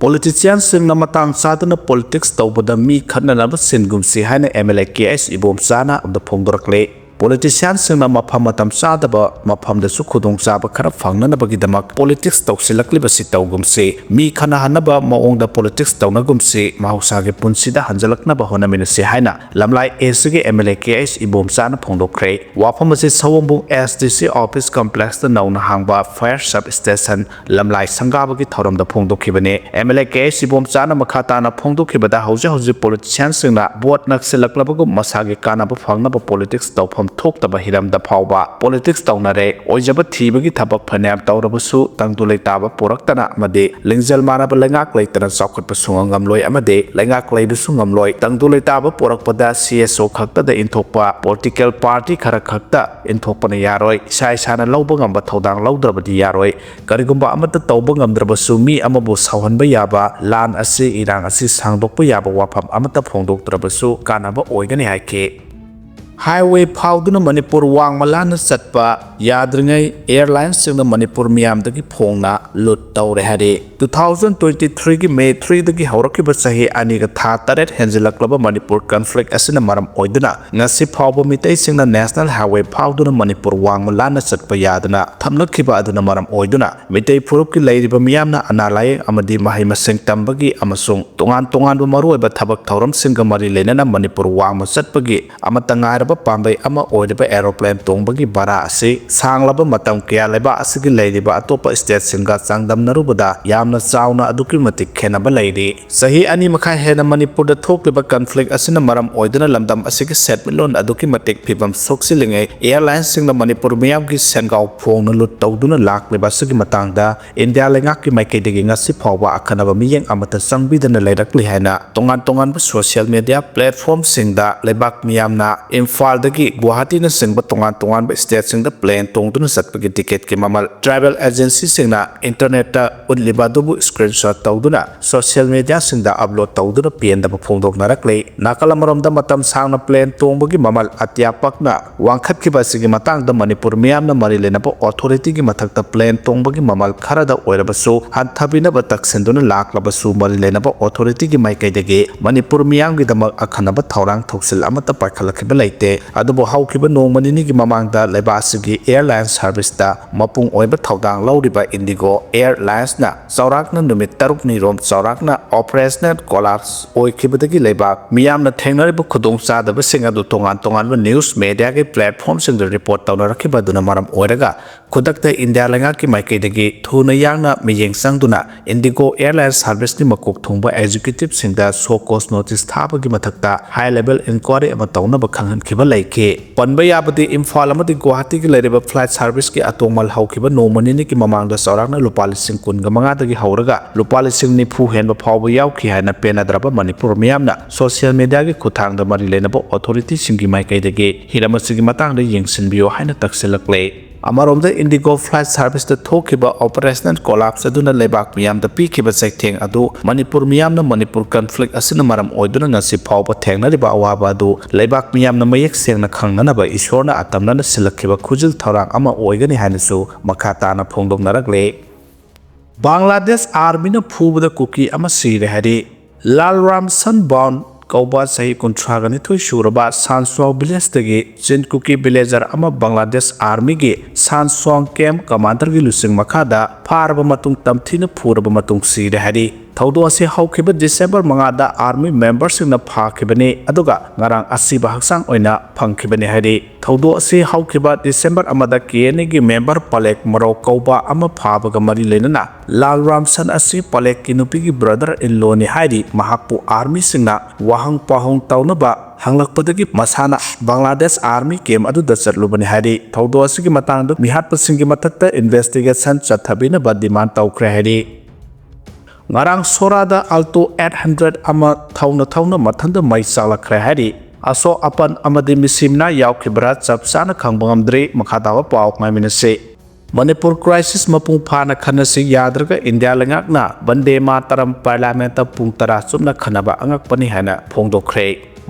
ꯄꯣꯂꯤꯇꯤꯁꯤꯌꯥꯟꯁꯤꯡꯅ ꯃꯇꯥꯡ ꯆꯥꯗꯅ ꯄꯣꯂꯤꯇꯤꯛꯁ ꯇꯧꯕꯗ ꯃꯤ ꯈꯠꯅꯅꯕ ꯁꯤꯟꯒꯨꯝꯁꯤ ꯍꯥꯏꯅ M L A K H ꯏꯕꯣꯝꯆꯥꯅ ꯑꯃꯗ ꯐꯣꯡꯗꯣꯔꯛꯂꯦ꯫ ꯄꯣꯂꯤꯇꯤꯁꯤꯌꯥꯟꯁꯤꯡꯅ ꯃꯐꯝ ꯃꯇꯝ ꯆꯥꯗꯕ ꯃꯐꯝꯗꯁꯨ ꯈꯨꯗꯣꯡꯆꯥꯕ ꯈꯔ ꯐꯪꯅꯅꯕꯒꯤꯗꯃꯛ ꯄꯣꯂꯤꯇꯤꯛꯁ ꯇꯧꯁꯤꯜꯂꯛꯂꯤꯕꯁꯤ ꯇꯧꯒꯨꯝꯁꯤ, ꯃꯤ ꯈꯟꯅꯍꯟꯅꯕ ꯃꯑꯣꯡꯗ ꯄꯣꯂꯤꯇꯤꯛꯁ ꯇꯧꯅꯒꯨꯝꯁꯤ, ꯃꯍꯧꯁꯥꯒꯤ ꯄꯨꯟꯁꯤꯗ ꯍꯟꯖꯤꯜꯂꯛꯅꯕ ꯍꯣꯠꯅꯃꯤꯟꯅꯁꯤ ꯍꯥꯏꯅ ꯂꯝꯂꯥꯏ ꯑꯦꯁꯤꯒꯤ M L A K H ꯏꯕꯣꯝꯆꯥꯅ ꯐꯣꯡꯗꯣꯛꯈ꯭ꯔꯦ꯫ ꯋꯥꯐꯝ ꯑꯁꯤ ꯁꯑꯣꯝꯕꯨꯡ ꯑꯦꯁ ꯗꯤ ꯁꯤ ꯑꯣꯐꯤꯁ ꯀꯝꯄ꯭ꯂꯦꯛꯁꯇ ꯅꯧꯅ ꯍꯥꯡꯕ ꯐꯥꯌꯔ ꯁꯕ ꯁ꯭ꯇꯦꯁꯟ ꯂꯝꯂꯥꯏ ꯁꯪꯒꯥꯕꯒꯤ ꯊꯧꯔꯝꯗ ꯐꯣꯡꯗꯣꯛꯈꯤꯕꯅꯤ꯫ M L A K H ꯏꯕꯣꯝꯆꯥꯅ ꯃꯈꯥ ꯇꯥꯅ ꯐꯣꯡꯗꯣꯛꯈꯤꯕꯗ, ꯍꯧꯖꯤꯛ ꯍꯧꯖꯤꯛ ꯄꯣꯂꯤꯇꯤꯁꯤꯌꯥꯟꯁꯤꯡꯅ ꯚꯣꯠ ꯅꯛꯁꯤꯜꯂꯛꯂꯕꯒꯨꯝ ꯃꯁꯥꯒꯤ ꯀꯥꯟꯅꯕ ꯐꯪꯅꯕ ꯄꯣꯂꯤꯇꯤꯛꯁ ꯇꯧꯐꯝ ꯊꯣꯛꯇꯕ ꯍꯤꯔꯝꯗ ꯐꯥꯎꯕ ꯄꯣꯂꯤꯇꯤꯛꯁ ꯇꯧꯅꯔꯦ꯫ ꯑꯣꯏꯖꯕ ꯊꯤꯕꯒꯤ ꯊꯕꯛ ꯐꯅꯌꯥꯝ ꯇꯧꯔꯕꯁꯨ ꯇꯪꯗꯨ ꯂꯩꯇꯥꯕ ꯄꯨꯔꯛꯇꯅ ꯑꯃꯗꯤ ꯂꯤꯡꯖꯦꯜ ꯃꯥꯟꯅꯕ ꯂꯩꯉꯥꯛ ꯂꯩꯇꯅ ꯆꯥꯎꯈꯠꯄꯁꯨ ꯉꯝꯂꯣꯏ ꯑꯃꯗꯤ ꯂꯩꯉꯥꯛ ꯂꯩꯕꯁꯨ ꯉꯝꯂꯣꯏ꯫ ꯇꯪꯗꯨ ꯂꯩꯇꯥꯕ ꯄꯨꯔꯛꯄꯗ ꯁꯤ ꯑꯦꯁ ꯑꯣ ꯈꯛꯇꯗ ꯏꯟꯊꯣꯛꯄ, ꯄꯣꯂꯤꯇꯤꯀꯦꯜ ꯄꯥꯔꯇꯤ ꯈꯔ ꯈꯛꯇ ꯏꯟꯊꯣꯛꯄꯅ ꯌꯥꯔꯣꯏ꯫ ꯏꯁꯥ ꯏꯁꯥꯅ ꯂꯧꯕ ꯉꯝꯕ ꯊꯧꯗꯥꯡ ꯂꯧꯗ꯭ꯔꯕꯗꯤ ꯌꯥꯔꯣꯏ꯫ ꯀꯔꯤꯒꯨꯝꯕ ꯑꯃꯠꯇ ꯇꯧꯕ ꯉꯝꯗ꯭ꯔꯕꯁꯨ, ꯃꯤ ꯑꯃꯕꯨ ꯁꯥꯎꯍꯟꯕ ꯌꯥꯕ, ꯂꯥꯟ ꯑꯁꯤ, ꯏꯔꯥꯡ ꯑꯁꯤ ꯁꯥꯡꯗꯣꯛꯄ ꯌꯥꯕ ꯋꯥꯐꯝ ꯑꯃꯠꯇ ꯐꯣꯡꯗꯣꯛꯇ꯭ꯔꯕꯁꯨ ꯀꯥꯟꯅꯕ ꯑꯣꯏꯒꯅꯤ ꯍꯥꯏꯈꯤ꯫ ꯍꯥꯏꯋꯦ ꯐꯥꯎꯗꯨꯅ ꯃꯅꯤꯄꯨꯔ ꯋꯥꯡꯃ ꯂꯥꯟꯅ ꯆꯠꯄ ꯌꯥꯗ꯭ꯔꯤꯉꯩ, ꯑꯦꯌꯔꯂꯥꯏꯟꯁꯤꯡꯅ ꯃꯅꯤꯄꯨꯔ ꯃꯤꯌꯥꯝꯗꯒꯤ ꯐꯣꯡꯅ ꯂꯨꯠ ꯇꯧꯔꯦ ꯍꯥꯏꯔꯤ꯫ Two thousand twenty three ꯒꯤ May three ꯗꯒꯤ ꯍꯧꯔꯛꯈꯤꯕ ꯆꯍꯤ ꯑꯅꯤꯒ ꯊꯥ ꯇꯔꯦꯠ ꯍꯦꯟꯖꯤꯜꯂꯛꯂꯕ ꯃꯅꯤꯄꯨꯔ ꯀꯟꯐ꯭ꯂꯤꯛ ꯑꯁꯤꯅ ꯃꯔꯝ ꯑꯣꯏꯗꯨꯅ ꯉꯁꯤ ꯐꯥꯎꯕ ꯃꯤꯇꯩꯁꯤꯡꯅ ꯅꯦꯁꯅꯦꯜ ꯍꯥꯏꯋꯦ ꯐꯥꯎꯗꯨꯅ ꯃꯅꯤꯄꯨꯔ ꯋꯥꯡꯃ ꯂꯥꯟꯅ ꯆꯠꯄ ꯌꯥꯗꯅ ꯊꯝꯂꯛꯈꯤꯕ ꯑꯗꯨꯅ ꯃꯔꯝ ꯑꯣꯏꯗꯨꯅ ꯃꯤꯇꯩ ꯐꯨꯔꯨꯞꯀꯤ ꯂꯩꯔꯤꯕ ꯃꯤꯌꯥꯝꯅ ꯑꯅꯥ ꯂꯥꯌꯦꯡ ꯑꯃꯗꯤ ꯃꯍꯩ ꯃꯁꯤꯡ ꯇꯝꯕꯒꯤ ꯑꯃꯁꯨꯡ ꯇꯣꯉꯥꯟ ꯇꯣꯉꯥꯟꯕ ꯃꯔꯨꯑꯣꯏꯕ ꯊꯕꯛ ꯊꯧꯔꯝꯁꯤꯡꯒ ꯃꯔꯤ ꯂꯩꯅꯅ ꯃꯅꯤꯄꯨꯔ ꯋꯥꯡꯃ ꯆꯠꯄꯒꯤ ꯑꯃꯠꯇ ꯉꯥꯏꯔꯕ ꯄꯥꯝꯕꯩ ꯑꯃ ꯑꯣꯏꯔꯤꯕ ꯑꯦꯔꯣꯄ꯭ꯂꯦꯟ ꯇꯣꯡꯕꯒꯤ ꯚꯔꯥ ꯑꯁꯤ ꯁꯥꯡꯂꯕ ꯃꯇꯝ ꯀꯌꯥ ꯂꯩꯕꯥꯛ ꯑꯁꯤꯒꯤ ꯂꯩꯔꯤꯕ ꯑꯇꯣꯞꯄ ꯁ꯭ꯇꯦꯠꯁꯤꯡꯒ ꯆꯥꯡꯗꯝꯅꯔꯨꯕꯗ ꯌꯥꯝꯅ ꯆꯥꯎꯅ ꯑꯗꯨꯛꯀꯤ ꯃꯇꯤꯛ ꯈꯦꯠꯅꯕ ꯂꯩꯔꯤ꯫ ꯆꯍꯤ ꯑꯅꯤ ꯃꯈꯥꯏ ꯍꯦꯟꯅ ꯃꯅꯤꯄꯨꯔꯗ ꯊꯣꯛꯂꯤꯕ ꯀꯟꯐ꯭ꯂꯤꯛ ꯑꯁꯤꯅ ꯃꯔꯝ ꯑꯣꯏꯗꯨꯅ ꯂꯝꯗꯝ ꯑꯁꯤꯒꯤ ꯁꯦꯟꯃꯤꯠꯂꯣꯟ ꯑꯗꯨꯛꯀꯤ ꯃꯇꯤꯛ ꯐꯤꯕꯝ ꯁꯣꯛꯆꯤꯜꯂꯤꯉꯩ, ꯑꯦꯌꯔꯂꯥꯏꯟꯁꯤꯡꯅ ꯃꯅꯤꯄꯨꯔ ꯃꯤꯌꯥꯝꯒꯤ ꯁꯦꯟꯒꯥꯎ ꯐꯣꯡꯅ ꯂꯨꯠ ꯇꯧꯗꯨꯅ ꯂꯥꯛꯂꯤꯕ ꯑꯁꯤꯒꯤ ꯃꯇꯥꯡꯗ ꯏꯟꯗꯤꯌꯥ ꯂꯩꯉꯥꯛꯀꯤ ꯃꯥꯏꯀꯩꯗꯒꯤ ꯉꯁꯤ ꯐꯥꯎꯕ ꯑꯈꯟꯅꯕ ꯃꯤꯠꯌꯦꯡ ꯑꯃꯠꯇ ꯆꯪꯕꯤꯗꯅ ꯂꯩꯔꯛꯂꯤ ꯍꯥꯏꯅ ꯇꯣꯉꯥꯟ ꯇꯣꯉꯥꯟꯕ ꯁꯣꯁꯤꯌꯦꯜ ꯃꯤꯗꯤꯌꯥ ꯄ꯭ꯂꯦꯠꯐꯣꯔꯝꯁꯤꯡꯗ ꯂꯩꯕꯥꯛ ꯃꯤꯌꯥꯝꯅ ꯏꯝꯐꯥꯜꯗꯒꯤ ꯒꯨꯋꯥꯍꯥꯇꯤꯅꯆꯤꯡꯕ ꯇꯣꯉꯥꯟ ꯇꯣꯉꯥꯟꯕ ꯁ꯭ꯇꯦꯠꯁꯤꯡꯗ ꯄ꯭ꯂꯦꯟ ꯇꯣꯡꯗꯨꯅ ꯆꯠꯄꯒꯤ ꯇꯤꯀꯦꯠꯀꯤ ꯃꯃꯜ ꯇ꯭ꯔꯥꯚꯦꯜ ꯑꯦꯖꯦꯟꯁꯤꯁꯤꯡꯅ ꯏꯟꯇꯔꯅꯦꯠꯇ ꯎꯠꯂꯤꯕ ꯑꯗꯨꯕꯨ ꯁ꯭ꯀ꯭ꯔꯤꯟꯁꯣꯠ ꯇꯧꯗꯨꯅ ꯁꯣꯁꯤꯌꯦꯜ ꯃꯤꯗꯤꯌꯥꯁꯤꯡꯗ ꯑꯞꯂꯣꯗ ꯇꯧꯗꯨꯅ ꯄꯦꯟꯗꯕ ꯐꯣꯡꯗꯣꯛꯅꯔꯛꯂꯤ꯫ ꯅꯥꯀꯜ ꯑꯃꯔꯣꯝꯗ ꯃꯇꯝ ꯁꯥꯡꯅ ꯄ꯭ꯂꯦꯟ ꯇꯣꯡꯕꯒꯤ ꯃꯃꯜ ꯑꯇꯤꯌꯥ ꯄꯛꯅ ꯋꯥꯡꯈꯠꯈꯤꯕ ꯑꯁꯤꯒꯤ ꯃꯇꯥꯡꯗ ꯃꯅꯤꯄꯨꯔ ꯃꯤꯌꯥꯝꯅ ꯃꯔꯤ ꯂꯩꯅꯕ ꯑꯣꯊꯣꯔꯤꯇꯤꯒꯤ ꯃꯊꯛꯇ ꯄ꯭ꯂꯦꯟ ꯇꯣꯡꯕꯒꯤ ꯃꯃꯜ ꯈꯔꯗ ꯑꯣꯏꯔꯕꯁꯨ ꯍꯟꯊꯕꯤꯅꯕ ꯇꯛꯁꯤꯟꯗꯨꯅ ꯂꯥꯛꯂꯕꯁꯨ ꯃꯔꯤ ꯂꯩꯅꯕ ꯑꯣꯊꯣꯔꯤꯇꯤꯒꯤ ꯃꯥꯏꯀꯩꯗꯒꯤ ꯃꯅꯤꯄꯨꯔ ꯃꯤꯌꯥꯝꯒꯤꯗꯃꯛ ꯑꯈꯟꯅꯕ ꯊꯧꯔꯥꯡ ꯊꯧꯁꯤꯜ ꯑꯃꯠꯇ ꯄꯥꯏꯈꯠꯂꯛꯈꯤꯕ ꯂꯩꯇꯦ꯫ ꯂꯩꯇꯦ꯫ ꯑꯗꯨꯕꯨ ꯍꯧꯈꯤꯕ ꯅꯣꯡꯃ ꯅꯤꯅꯤꯒꯤ ꯃꯃꯥꯡꯗ ꯂꯩꯕꯥꯛ ꯑꯁꯤꯒꯤ airline serviceꯇ ꯃꯄꯨꯡ ꯑꯣꯏꯕ ꯊꯧꯗꯥꯡ ꯂꯧꯔꯤꯕ IndiGo Airlinesꯅ ꯆꯥꯎꯔꯥꯛꯅ ꯅꯨꯃꯤꯠ ꯇꯔꯨꯛꯅꯤ ꯔꯣꯝ ꯆꯥꯎꯔꯥꯛꯅ operational collapse ꯑꯣꯏꯈꯤꯕꯗꯒꯤ ꯂꯩꯕꯥꯛ ꯃꯤꯌꯥꯝꯅ ꯊꯦꯡꯅꯔꯤꯕ ꯈꯨꯗꯣꯡꯆꯥꯗꯕꯁꯤꯡ ꯑꯗꯨ ꯇꯣꯉꯥꯟ ꯇꯣꯉꯥꯟꯕ news mediaꯒꯤ platformꯁꯤꯡꯗ report ꯇꯧꯅꯔꯛꯈꯤꯕ ꯑꯗꯨꯅ ꯃꯔꯝ ꯑꯣꯏꯔꯒ ꯈꯨꯗꯛꯇ ꯏꯟꯗꯤꯌꯥ ꯂꯩꯉꯥꯛꯀꯤ ꯃꯥꯏꯀꯩꯗꯒꯤ ꯊꯨꯅ ꯌꯥꯡꯅ ꯃꯤꯠꯌꯦꯡ ꯆꯪꯗꯨꯅ IndiGo Airline Serviceꯀꯤ ꯃꯀꯣꯛ ꯊꯣꯡꯕ executiveꯁꯤꯡꯗ show cause notice ꯊꯥꯕꯒꯤ ꯃꯊꯛꯇ high level inquiry ꯑꯃ ꯇꯧꯅꯕ ꯈꯪꯍꯟꯈꯤꯕ ꯂꯩꯈꯤ꯫ ꯄꯟꯕ ꯌꯥꯕꯗꯤ ꯏꯝꯐꯥꯜ ꯑꯃꯗꯤ ꯒꯨꯋꯥꯍꯥꯇꯤꯒꯤ ꯂꯩꯔꯤꯕ flight serviceꯀꯤ ꯑꯇꯣꯡꯃꯜ ꯍꯧꯈꯤꯕ ꯅꯣꯡꯃ ꯅꯤꯅꯤꯒꯤ ꯃꯃꯥꯡꯗ ꯆꯥꯎꯔꯥꯛꯅ ꯂꯨꯄꯥ ꯂꯤꯁꯤꯡ ꯀꯨꯟꯒ ꯃꯉꯥꯗꯒꯤ ꯍꯧꯔꯒ ꯂꯨꯄꯥ ꯂꯤꯁꯤꯡ ꯅꯤꯐꯨ ꯍꯦꯟꯕ ꯐꯥꯎꯕ ꯌꯥꯎꯈꯤ ꯍꯥꯏꯅ ꯄꯦꯟꯅꯗ꯭ꯔꯕ ꯃꯅꯤꯄꯨꯔ ꯃꯤꯌꯥꯝꯅ social mediaꯒꯤ ꯈꯨꯠꯊꯥꯡꯗ ꯃꯔꯤ ꯂꯩꯅꯕ authorityꯁꯤꯡꯒꯤ ꯃꯥꯏꯀꯩꯗꯒꯤ ꯍꯤꯔꯝ ꯑꯁꯤꯒꯤ ꯃꯇꯥꯡꯗ ꯌꯦꯡꯁꯤꯟꯕꯤꯌꯨ ꯍꯥꯏꯅ ꯇꯛꯁꯤꯜꯂꯛꯂꯦ꯫ ꯑꯃꯔꯣꯝꯗ IndiGo flight serviceꯇ ꯊꯣꯛꯈꯤꯕ operational collapse ꯑꯗꯨꯅ ꯂꯩꯕꯥꯛ ꯃꯤꯌꯥꯝꯗ ꯄꯤꯈꯤꯕ ꯆꯩꯊꯦꯡ ꯑꯗꯨ ꯃꯅꯤꯄꯨꯔ ꯃꯤꯌꯥꯝꯅ ꯃꯅꯤꯄꯨꯔ conflict ꯑꯁꯤꯅ ꯃꯔꯝ ꯑꯣꯏꯗꯨꯅ ꯉꯁꯤ ꯐꯥꯎꯕ ꯊꯦꯡꯅꯔꯤꯕ ꯑꯋꯥꯕ ꯑꯗꯨ ꯂꯩꯕꯥꯛ ꯃꯤꯌꯥꯝꯅ ꯃꯌꯦꯛ ꯁꯦꯡꯅ ꯈꯪꯅꯅꯕ ꯏꯁꯣꯔꯅ ꯑꯇꯝꯅꯅ ꯁꯤꯜꯂꯛꯈꯤꯕ ꯈꯨꯖꯤꯜ ꯊꯧꯔꯥꯡ ꯑꯃ ꯑꯣꯏꯒꯅꯤ ꯍꯥꯏꯅꯁꯨ ꯃꯈꯥ ꯇꯥꯅ ꯐꯣꯡꯗꯣꯛꯅꯔꯛꯂꯦ꯫ ꯕꯪꯒ꯭ꯂꯥꯗꯦꯁ armyꯅ ꯐꯨꯕꯗ ꯀꯨꯀꯤ ꯑꯃ ꯁꯤꯔꯦ ꯍꯥꯏꯔꯤ꯫ ꯂꯥꯜ ꯔꯥꯝꯁꯟ ꯕꯥꯎꯟ ꯀꯧꯕ ꯆꯍꯤ ꯀꯨꯟꯊ꯭ꯔꯥꯒ ꯅꯤꯊꯣꯏ ꯁꯨꯔꯕ ꯁꯥꯟꯁꯋꯥꯎ villageꯇꯒꯤ ꯆꯤꯟ ꯀꯨꯀꯤ villager ꯑꯃ ꯕꯪꯒ꯭ꯂꯥꯗꯦꯁ armyꯒꯤ ꯁꯥꯟꯁꯋꯥꯡ camp commanderꯒꯤ ꯂꯨꯆꯤꯡ ꯃꯈꯥꯗ ꯐꯥꯔꯕ ꯃꯇꯨꯡ ꯇꯝꯊꯤꯅ ꯐꯨꯔꯕ ꯃꯇꯨꯡ ꯁꯤꯔꯦ ꯍꯥꯏꯔꯤ꯫ ꯊꯧꯗꯣꯛ ꯑꯁꯤ ꯍꯧꯈꯤꯕ December ꯃꯉꯥꯗ army memberꯁꯤꯡꯅ ꯐꯥꯈꯤꯕꯅꯤ, ꯑꯗꯨꯒ ꯉꯔꯥꯡ ꯑꯁꯤꯕ ꯍꯛꯆꯥꯡ ꯑꯣꯏꯅ ꯐꯪꯈꯤꯕꯅꯤ ꯍꯥꯏꯔꯤ꯫ ꯊꯧꯗꯣꯛ ꯑꯁꯤ ꯍꯧꯈꯤꯕ December ꯑꯃꯗ KNAꯒꯤ member ꯄꯂꯦꯛ ꯃꯔꯧ ꯀꯧꯕ ꯑꯃ ꯐꯥꯕꯒ ꯃꯔꯤ ꯂꯩꯅꯅ ꯂꯥꯜ ꯔꯥꯝꯁꯟ ꯑꯁꯤ ꯄꯂꯦꯛꯀꯤ ꯅꯨꯄꯤꯒꯤ brother in lawꯅꯤ ꯍꯥꯏꯔꯤ꯫ ꯃꯍꯥꯛꯄꯨ armyꯁꯤꯡꯅ ꯋꯥꯍꯪ ꯄꯥꯎꯍꯪ ꯇꯧꯅꯕ ꯍꯪꯂꯛꯄꯗꯒꯤ ꯃꯁꯥꯅ ꯕꯪꯒ꯭ꯂꯥꯗꯦꯁ army camp ꯑꯗꯨꯗ ꯆꯠꯂꯨꯕꯅꯤ ꯍꯥꯏꯔꯤ꯫ ꯊꯧꯗꯣꯛ ꯑꯁꯤꯒꯤ ꯃꯇꯥꯡꯗ ꯃꯤꯍꯥꯠꯄꯁꯤꯡꯒꯤ ꯃꯊꯛꯇ investigation ꯆꯠꯊꯕꯤꯅꯕ demand ꯇꯧꯈ꯭ꯔꯦ ꯍꯥꯏꯔꯤ꯫ ꯉꯔꯥꯡ ꯁꯣꯔꯥꯗ Alto eight hundred ꯑꯃ ꯊꯧꯅ ꯊꯧꯅ ꯃꯊꯟꯇ ꯃꯩ ꯆꯥꯛꯂꯛꯈ꯭ꯔꯦ ꯍꯥꯏꯔꯤ꯫ ꯑꯁꯣꯛ ꯑꯄꯟ ꯑꯃꯗꯤ ꯃꯤꯁꯤ ꯃꯤꯅꯥ ꯌꯥꯎꯈꯤꯕ꯭ꯔꯥ ꯆꯞ ꯆꯥꯅ ꯈꯪꯕ ꯉꯝꯗ꯭ꯔꯤ꯫ ꯃꯈꯥ ꯇꯥꯕ ꯄꯥꯎ ꯉꯥꯏꯃꯤꯟꯅꯁꯤ꯫ ꯃꯅꯤꯄꯨꯔ crisis ꯃꯄꯨꯡ ꯐꯥꯅ ꯈꯟꯅꯁꯤ ꯌꯥꯗ꯭ꯔꯒ ꯏꯟꯗꯤꯌꯥ ꯂꯩꯉꯥꯛꯅ ꯕꯟꯗꯦ ꯃꯥꯇꯔꯝ parliamentꯇ ꯄꯨꯡ ꯇꯔꯥ ꯆꯨꯞꯅ ꯈꯟꯅꯕ ꯑꯉꯛꯄꯅꯤ ꯍꯥꯏꯅ ꯐꯣꯡꯗꯣꯛꯈ꯭ꯔꯦ꯫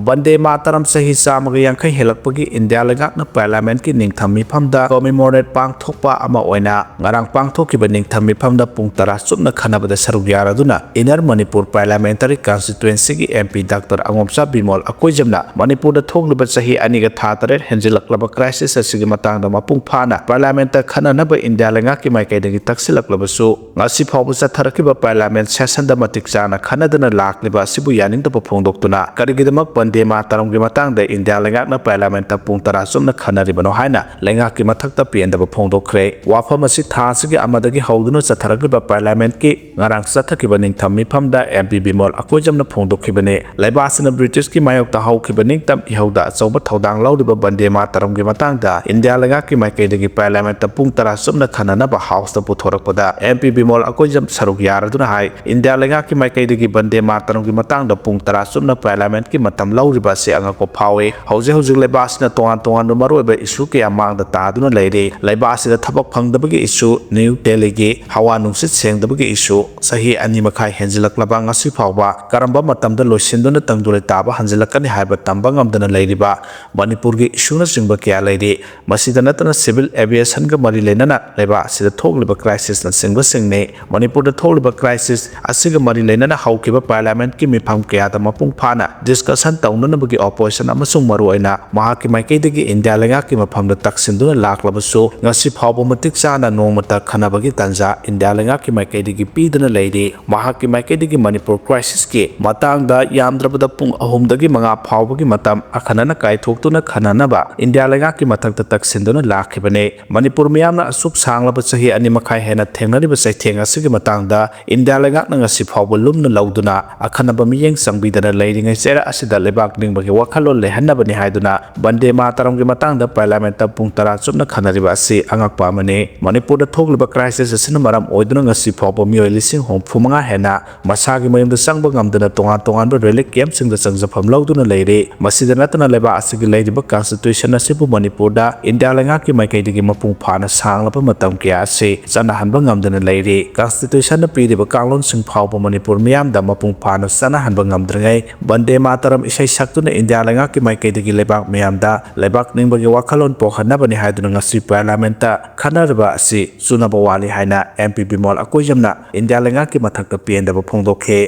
ꯕꯟꯗꯦ ꯃꯥꯇꯔꯝ ꯆꯍꯤ ꯆꯥꯝꯃꯒ ꯌꯥꯡꯈꯩ ꯍꯦꯜꯂꯛꯄꯒꯤ ꯏꯟꯗꯤꯌꯥ ꯂꯩꯉꯥꯛꯅ ꯄꯥꯔꯂꯤꯌꯥꯃꯦꯟꯠꯀꯤ ꯅꯤꯡꯊꯝ ꯃꯤꯐꯝꯗ ꯀꯣꯃꯤꯃꯣꯔꯦꯠ ꯄꯥꯡꯊꯣꯛꯄ ꯑꯃ ꯑꯣꯏꯅ ꯉꯔꯥꯡ ꯄꯥꯡꯊꯣꯛꯈꯤꯕ ꯅꯤꯡꯊꯝ ꯃꯤꯐꯝꯗ ꯄꯨꯡ ꯇꯔꯥ ꯆꯨꯞꯅ ꯈꯟꯅꯕꯗ ꯁꯔꯨꯛ ꯌꯥꯔꯗꯨꯅ ꯏꯟꯅꯔ ꯃꯅꯤꯄꯨꯔ ꯄꯥꯔꯂꯤꯌꯥꯃꯦꯟꯇꯔꯤ ꯀꯟꯁꯇꯤꯇ꯭ꯋꯦꯟꯁꯤꯒꯤ M P doctor Angomcha Bimol ꯑꯀꯣꯏꯖꯝꯅ ꯃꯅꯤꯄꯨꯔꯗ ꯊꯣꯛꯂꯤꯕ ꯆꯍꯤ ꯑꯅꯤꯒ ꯊꯥ ꯇꯔꯦꯠ ꯍꯦꯟꯖꯤꯜꯂꯛꯂꯕ ꯀ꯭ꯔꯥꯏꯁꯤꯁ ꯑꯁꯤꯒꯤ ꯃꯇꯥꯡꯗ ꯃꯄꯨꯡ ꯐꯥꯅ ꯄꯥꯔꯂꯤꯌꯥꯃꯦꯟꯠꯇ ꯈꯟꯅꯅꯕ ꯏꯟꯗꯤꯌꯥ ꯂꯩꯉꯥꯛꯀꯤ ꯃꯥꯏꯀꯩꯗꯒꯤ ꯇꯛꯁꯤꯜꯂꯛꯂꯕꯁꯨ ꯉꯁꯤ ꯐꯥꯎꯕ ꯆꯠꯊꯔꯛꯈꯤꯕ ꯄꯥꯔꯂꯤꯌꯥꯃꯦꯟꯠ ꯁꯦꯁꯟꯗ ꯃꯇꯤꯛ ꯆꯥꯅ ꯈꯟꯅꯗꯅ ꯂꯥꯛꯂꯤꯕ ꯑꯁꯤꯕꯨ ꯌꯥꯅꯤꯡꯗꯕ ꯐꯣꯡꯗꯣꯛꯇꯨꯅ ꯀꯔꯤꯒꯤꯗꯃꯛ ꯕꯟꯗꯦ ꯃꯥꯇꯔꯝꯒꯤ ꯃꯇꯥꯡꯗ ꯏꯟꯗꯤꯌꯥ ꯂꯩꯉꯥꯛꯅ ꯄꯥꯔꯂꯤꯌꯥꯃꯦꯟꯠꯇ ꯄꯨꯡ ꯇꯔꯥ ꯆꯨꯞꯅ ꯈꯟꯅꯔꯤꯕꯅꯣ ꯍꯥꯏꯅ ꯂꯩꯉꯥꯛꯀꯤ ꯃꯊꯛꯇ ꯄꯦꯟꯗꯕ ꯐꯣꯡꯗꯣꯛꯈ꯭ꯔꯦ꯫ ꯋꯥꯐꯝ ꯑꯁꯤ ꯊꯥ ꯑꯁꯤꯒꯤ ꯑꯃꯗꯒꯤ ꯍꯧꯗꯨꯅ ꯆꯠꯊꯔꯛꯂꯤꯕ ꯄꯥꯔꯂꯤꯌꯥꯃꯦꯟꯠꯀꯤ ꯉꯔꯥꯡ ꯆꯠꯊꯈꯤꯕ ꯅꯤꯡꯊꯝ ꯃꯤꯐꯝꯗ ꯑꯦꯝ ꯄꯤ ꯕꯤꯃꯣꯜ ꯑꯀꯣꯏꯖꯝꯅ ꯐꯣꯡꯗꯣꯛꯈꯤꯕꯅꯤ꯫ ꯂꯩꯕꯥꯛ ꯑꯁꯤꯅ ꯕ꯭ꯔꯤꯇꯤꯁꯀꯤ ꯃꯥꯌꯣꯛꯇ ꯍꯧꯈꯤꯕ ꯅꯤꯡꯇꯝ ꯏꯍꯧꯗ ꯑꯆꯧꯕ ꯊꯧꯗꯥꯡ ꯂꯧꯔꯤꯕ ꯕꯟꯗꯦ ꯃꯥꯇꯔꯝꯒꯤ ꯃꯇꯥꯡꯗ ꯏꯟꯗꯤꯌꯥ ꯂꯩꯉꯥꯛꯀꯤ ꯃꯥꯏꯀꯩꯗꯒꯤ ꯄꯥꯔꯂꯤꯌꯥꯃꯦꯟꯠꯇ ꯄꯨꯡ ꯇꯔꯥ ꯆꯨꯞꯅ ꯈꯟꯅꯅꯕ ꯍꯥꯎꯁꯇ ꯄꯨꯊꯣꯔꯛꯄꯗ ꯑꯦꯝ ꯄꯤ ꯕꯤꯃꯣꯜ ꯑꯀꯣꯏꯖꯝ ꯁꯔꯨꯛ ꯌꯥꯔꯗꯨꯅ ꯍꯥꯏ, ꯏꯟꯗꯤꯌꯥ ꯂꯩꯉꯥꯛꯀꯤ ꯃꯥꯏꯀꯩꯗꯒꯤ ꯕꯟꯗꯦ ꯃꯥꯇꯔꯝꯒꯤ ꯃꯇꯥꯡꯗ ꯄꯨꯡ ꯇꯔꯥ ꯆꯨꯞꯅ ꯄꯥꯔꯂꯤꯌꯥꯃꯦꯟꯠꯀꯤ ꯃꯇꯝ ꯂꯧꯔꯤꯕ ꯑꯁꯤ ꯑꯉꯛꯄ ꯐꯥꯎꯏ꯫ ꯍꯧꯖꯤꯛ ꯍꯧꯖꯤꯛ ꯂꯩꯕꯥꯛ ꯑꯁꯤꯅ ꯇꯣꯉꯥꯟ ꯇꯣꯉꯥꯟꯕ ꯃꯔꯨꯑꯣꯏꯕ ꯏꯁꯨ ꯀꯌꯥ ꯃꯥꯡꯗ ꯇꯥꯗꯨꯅ ꯂꯩꯔꯤ꯫ ꯂꯩꯕꯥꯛ ꯑꯁꯤꯗ ꯊꯕꯛ ꯐꯪꯗꯕꯒꯤ ꯏꯁꯨ, ꯅ꯭ꯌꯨ ꯗꯦꯜꯂꯤꯒꯤ ꯍꯋꯥ ꯅꯨꯡꯁꯤꯠ ꯁꯦꯡꯗꯕꯒꯤ ꯏꯁꯨ, ꯆꯍꯤ ꯑꯅꯤ ꯃꯈꯥꯏ ꯍꯦꯟꯖꯤꯜꯂꯛꯂꯕ ꯉꯁꯤ ꯐꯥꯎꯕ ꯀꯔꯝꯕ ꯃꯇꯝꯗ ꯂꯣꯏꯁꯤꯟꯗꯨꯅ ꯇꯪꯗꯨ ꯂꯩꯇꯥꯕ ꯍꯟꯖꯤꯜꯂꯛꯀꯅꯤ ꯍꯥꯏꯕ ꯇꯝꯕ ꯉꯝꯗꯅ ꯂꯩꯔꯤꯕ ꯃꯅꯤꯄꯨꯔꯒꯤ ꯏꯁꯨꯅꯆꯤꯡꯕ ꯀꯌꯥ ꯂꯩꯔꯤ꯫ ꯃꯁꯤꯗ ꯅꯠꯇꯅ ꯁꯤꯚꯤꯜ ꯑꯦꯚꯤꯌꯦꯁꯟꯒ ꯃꯔꯤ ꯂꯩꯅꯅ ꯂꯩꯕꯥꯛ ꯑꯁꯤꯗ ꯊꯣꯛꯂꯤꯕ ꯀ꯭ꯔꯥꯏꯁꯤꯁꯅꯆꯤꯡꯕꯁꯤꯡꯅꯤ꯫ ꯃꯅꯤꯄꯨꯔꯗ ꯊꯣꯛꯂꯤꯕ ꯀ꯭ꯔꯥꯏꯁꯤꯁ ꯑꯁꯤꯒ ꯃꯔꯤ ꯂꯩꯅꯅ ꯍꯧꯈꯤꯕ ꯄꯥꯔꯂꯤꯌꯥꯃꯦꯟꯠꯀꯤ ꯃꯤꯐꯝ ꯀꯌꯥꯗ ꯃꯄꯨꯡ ꯐꯥꯅ ꯗꯤꯁꯀꯁꯟ ꯇꯧꯅꯅꯕꯒꯤ ꯑꯣꯄꯣꯖꯤꯁꯟ ꯑꯃꯁꯨꯡ ꯃꯔꯨꯑꯣꯏꯅ ꯃꯍꯥꯛꯀꯤ ꯃꯥꯏꯀꯩꯗꯒꯤ ꯏꯟꯗꯤꯌꯥ ꯂꯩꯉꯥꯛꯀꯤ ꯃꯐꯝꯗ ꯇꯛꯁꯤꯟꯗꯨꯅ ꯂꯥꯛꯂꯕꯁꯨ ꯉꯁꯤ ꯐꯥꯎꯕ ꯃꯇꯤꯛ ꯆꯥꯅ ꯅꯣꯡꯃꯇ ꯈꯟꯅꯕꯒꯤ ꯇꯥꯟꯖꯥ ꯏꯟꯗꯤꯌꯥ ꯂꯩꯉꯥꯛꯀꯤ ꯃꯥꯏꯀꯩꯗꯒꯤ ꯄꯤꯗꯨꯅ ꯂꯩꯔꯤ꯫ ꯃꯍꯥꯛꯀꯤ ꯃꯥꯏꯀꯩꯗꯒꯤ ꯃꯅꯤꯄꯨꯔ ꯀ꯭ꯔꯥꯏꯁꯤꯁꯀꯤ ꯃꯇꯥꯡꯗ ꯌꯥꯝꯗ꯭ꯔꯕꯗ ꯄꯨꯡ ꯑꯍꯨꯝꯗꯒꯤ ꯃꯉꯥ ꯐꯥꯎꯕꯒꯤ ꯃꯇꯝ ꯑꯈꯟꯅꯅ ꯀꯥꯏꯊꯣꯛꯇꯨꯅ ꯈꯟꯅꯅꯕ ꯏꯟꯗꯤꯌꯥ ꯂꯩꯉꯥꯛꯀꯤ ꯃꯊꯛꯇ ꯇꯛꯁꯤꯟꯗꯨꯅ ꯂꯥꯛꯈꯤꯕꯅꯤ꯫ ꯃꯅꯤꯄꯨꯔ ꯃꯤꯌꯥꯝꯅ ꯑꯁꯨꯛ ꯁꯥꯡꯂꯕ ꯆꯍꯤ ꯑꯅꯤ ꯃꯈꯥꯏ ꯍꯦꯟꯅ ꯊꯦꯡꯅꯔꯤꯕ ꯆꯩꯊꯦꯡ ꯑꯁꯤꯒꯤ ꯃꯇꯥꯡꯗ ꯏꯟꯗꯤꯌꯥ ꯂꯩꯉꯥꯛꯅ ꯉꯁꯤ ꯐꯥꯎꯕ ꯂꯨꯝꯅ ꯂꯧꯗꯨꯅ ꯑꯈꯟꯅꯕ ꯃꯤꯠꯌꯦꯡ ꯆꯪꯕꯤꯗꯅ ꯂꯩꯔꯤꯉꯩ ꯆꯩꯔꯥꯛ ꯑꯁꯤꯗ ꯂꯩꯕꯥꯛ ꯅꯤꯡꯕꯒꯤ ꯋꯥꯈꯜꯂꯣꯟ ꯂꯩꯍꯟꯅꯕꯅꯤ ꯍꯥꯏꯗꯨꯅ ꯕꯟꯗꯦ ꯃꯥꯇꯔꯝꯒꯤ ꯃꯇꯥꯡꯗ ꯄꯥꯔꯂꯤꯌꯥꯃꯦꯟꯠꯇ ꯄꯨꯡ ꯇꯔꯥ ꯆꯨꯞꯅ ꯈꯟꯅꯔꯤꯕ ꯑꯁꯤ ꯑꯉꯛꯄ ꯑꯃꯅꯤ꯫ ꯃꯅꯤꯄꯨꯔꯗ ꯊꯣꯛꯂꯤꯕ ꯀ꯭ꯔꯥꯏꯁꯤꯁ ꯑꯁꯤꯅ ꯃꯔꯝ ꯑꯣꯏꯗꯨꯅ ꯉꯁꯤ ꯐꯥꯎꯕ ꯃꯤꯑꯣꯏ ꯂꯤꯁꯤꯡ ꯍꯨꯝꯐꯨ ꯃꯉꯥ ꯍꯦꯟꯅ ꯃꯁꯥꯒꯤ ꯃꯌꯨꯝꯗ ꯆꯪꯕ ꯉꯝꯗꯅ ꯇꯣꯉꯥꯟ ꯇꯣꯉꯥꯟꯕ ꯔꯤꯂꯤꯐ ꯀꯦꯝꯞꯁꯤꯡꯗ ꯆꯪꯖꯐꯝ ꯂꯧꯗꯨꯅ ꯂꯩꯔꯤ꯫ ꯃꯁꯤꯗ ꯅꯠꯇꯅ ꯂꯩꯕꯥꯛ ꯑꯁꯤꯒꯤ ꯂꯩꯔꯤꯕ ꯀꯟꯁꯇꯤꯇ꯭ꯌꯨꯁꯟ ꯑꯁꯤꯕꯨ ꯃꯅꯤꯄꯨꯔꯗ ꯏꯟꯗꯤꯌꯥ ꯂꯩꯉꯥꯛꯀꯤ ꯃꯥꯏꯀꯩꯗꯒꯤ ꯃꯄꯨꯡ ꯐꯥꯅ ꯁꯥꯡꯂꯕ ꯃꯇꯝ ꯀꯌꯥ ꯑꯁꯤ ꯆꯠꯅꯍꯟꯕ ꯉꯝꯗꯅ ꯂꯩꯔꯤ꯫ ꯀꯟꯁꯇꯤꯇ꯭ꯌꯨꯁꯟꯅ ꯄꯤꯔꯤꯕ ꯀꯥꯡꯂꯣꯟꯁꯤꯡ ꯐꯥꯎꯕ ꯃꯅꯤꯄꯨꯔ ꯃꯤꯌꯥꯝꯗ ꯃꯄꯨꯡ ꯐꯥꯅ ꯆꯠꯅꯍꯟꯕ ꯉꯝꯗ꯭ꯔꯤꯉꯩ ꯕꯟꯗꯦ ꯃꯥꯇꯔꯝ ꯏꯁꯩ ꯏꯁꯩ ꯁꯛꯇꯨꯅ ꯏꯟꯗꯤꯌꯥ ꯂꯩꯉꯥꯛꯀꯤ ꯃꯥꯏꯀꯩꯗꯒꯤ ꯂꯩꯕꯥꯛ ꯃꯤꯌꯥꯝꯗ ꯂꯩꯕꯥꯛ ꯅꯤꯡꯕꯒꯤ ꯋꯥꯈꯜꯂꯣꯟ ꯄꯣꯛꯍꯟꯅꯕꯅꯤ ꯍꯥꯏꯗꯨꯅ ꯉꯁꯤ ꯄꯥꯔꯂꯤꯌꯥꯃꯦꯟꯠꯇ ꯈꯟꯅꯔꯤꯕ ꯑꯁꯤ ꯆꯨꯅꯕ ꯋꯥꯠꯂꯤ ꯍꯥꯏꯅ M P ꯕꯤꯃꯣꯜ ꯑꯀꯣꯏꯖꯝꯅ ꯏꯟꯗꯤꯌꯥ ꯂꯩꯉꯥꯛꯀꯤ ꯃꯊꯛꯇ ꯄꯦꯟꯗꯕ ꯐꯣꯡꯗꯣꯛꯈꯤ꯫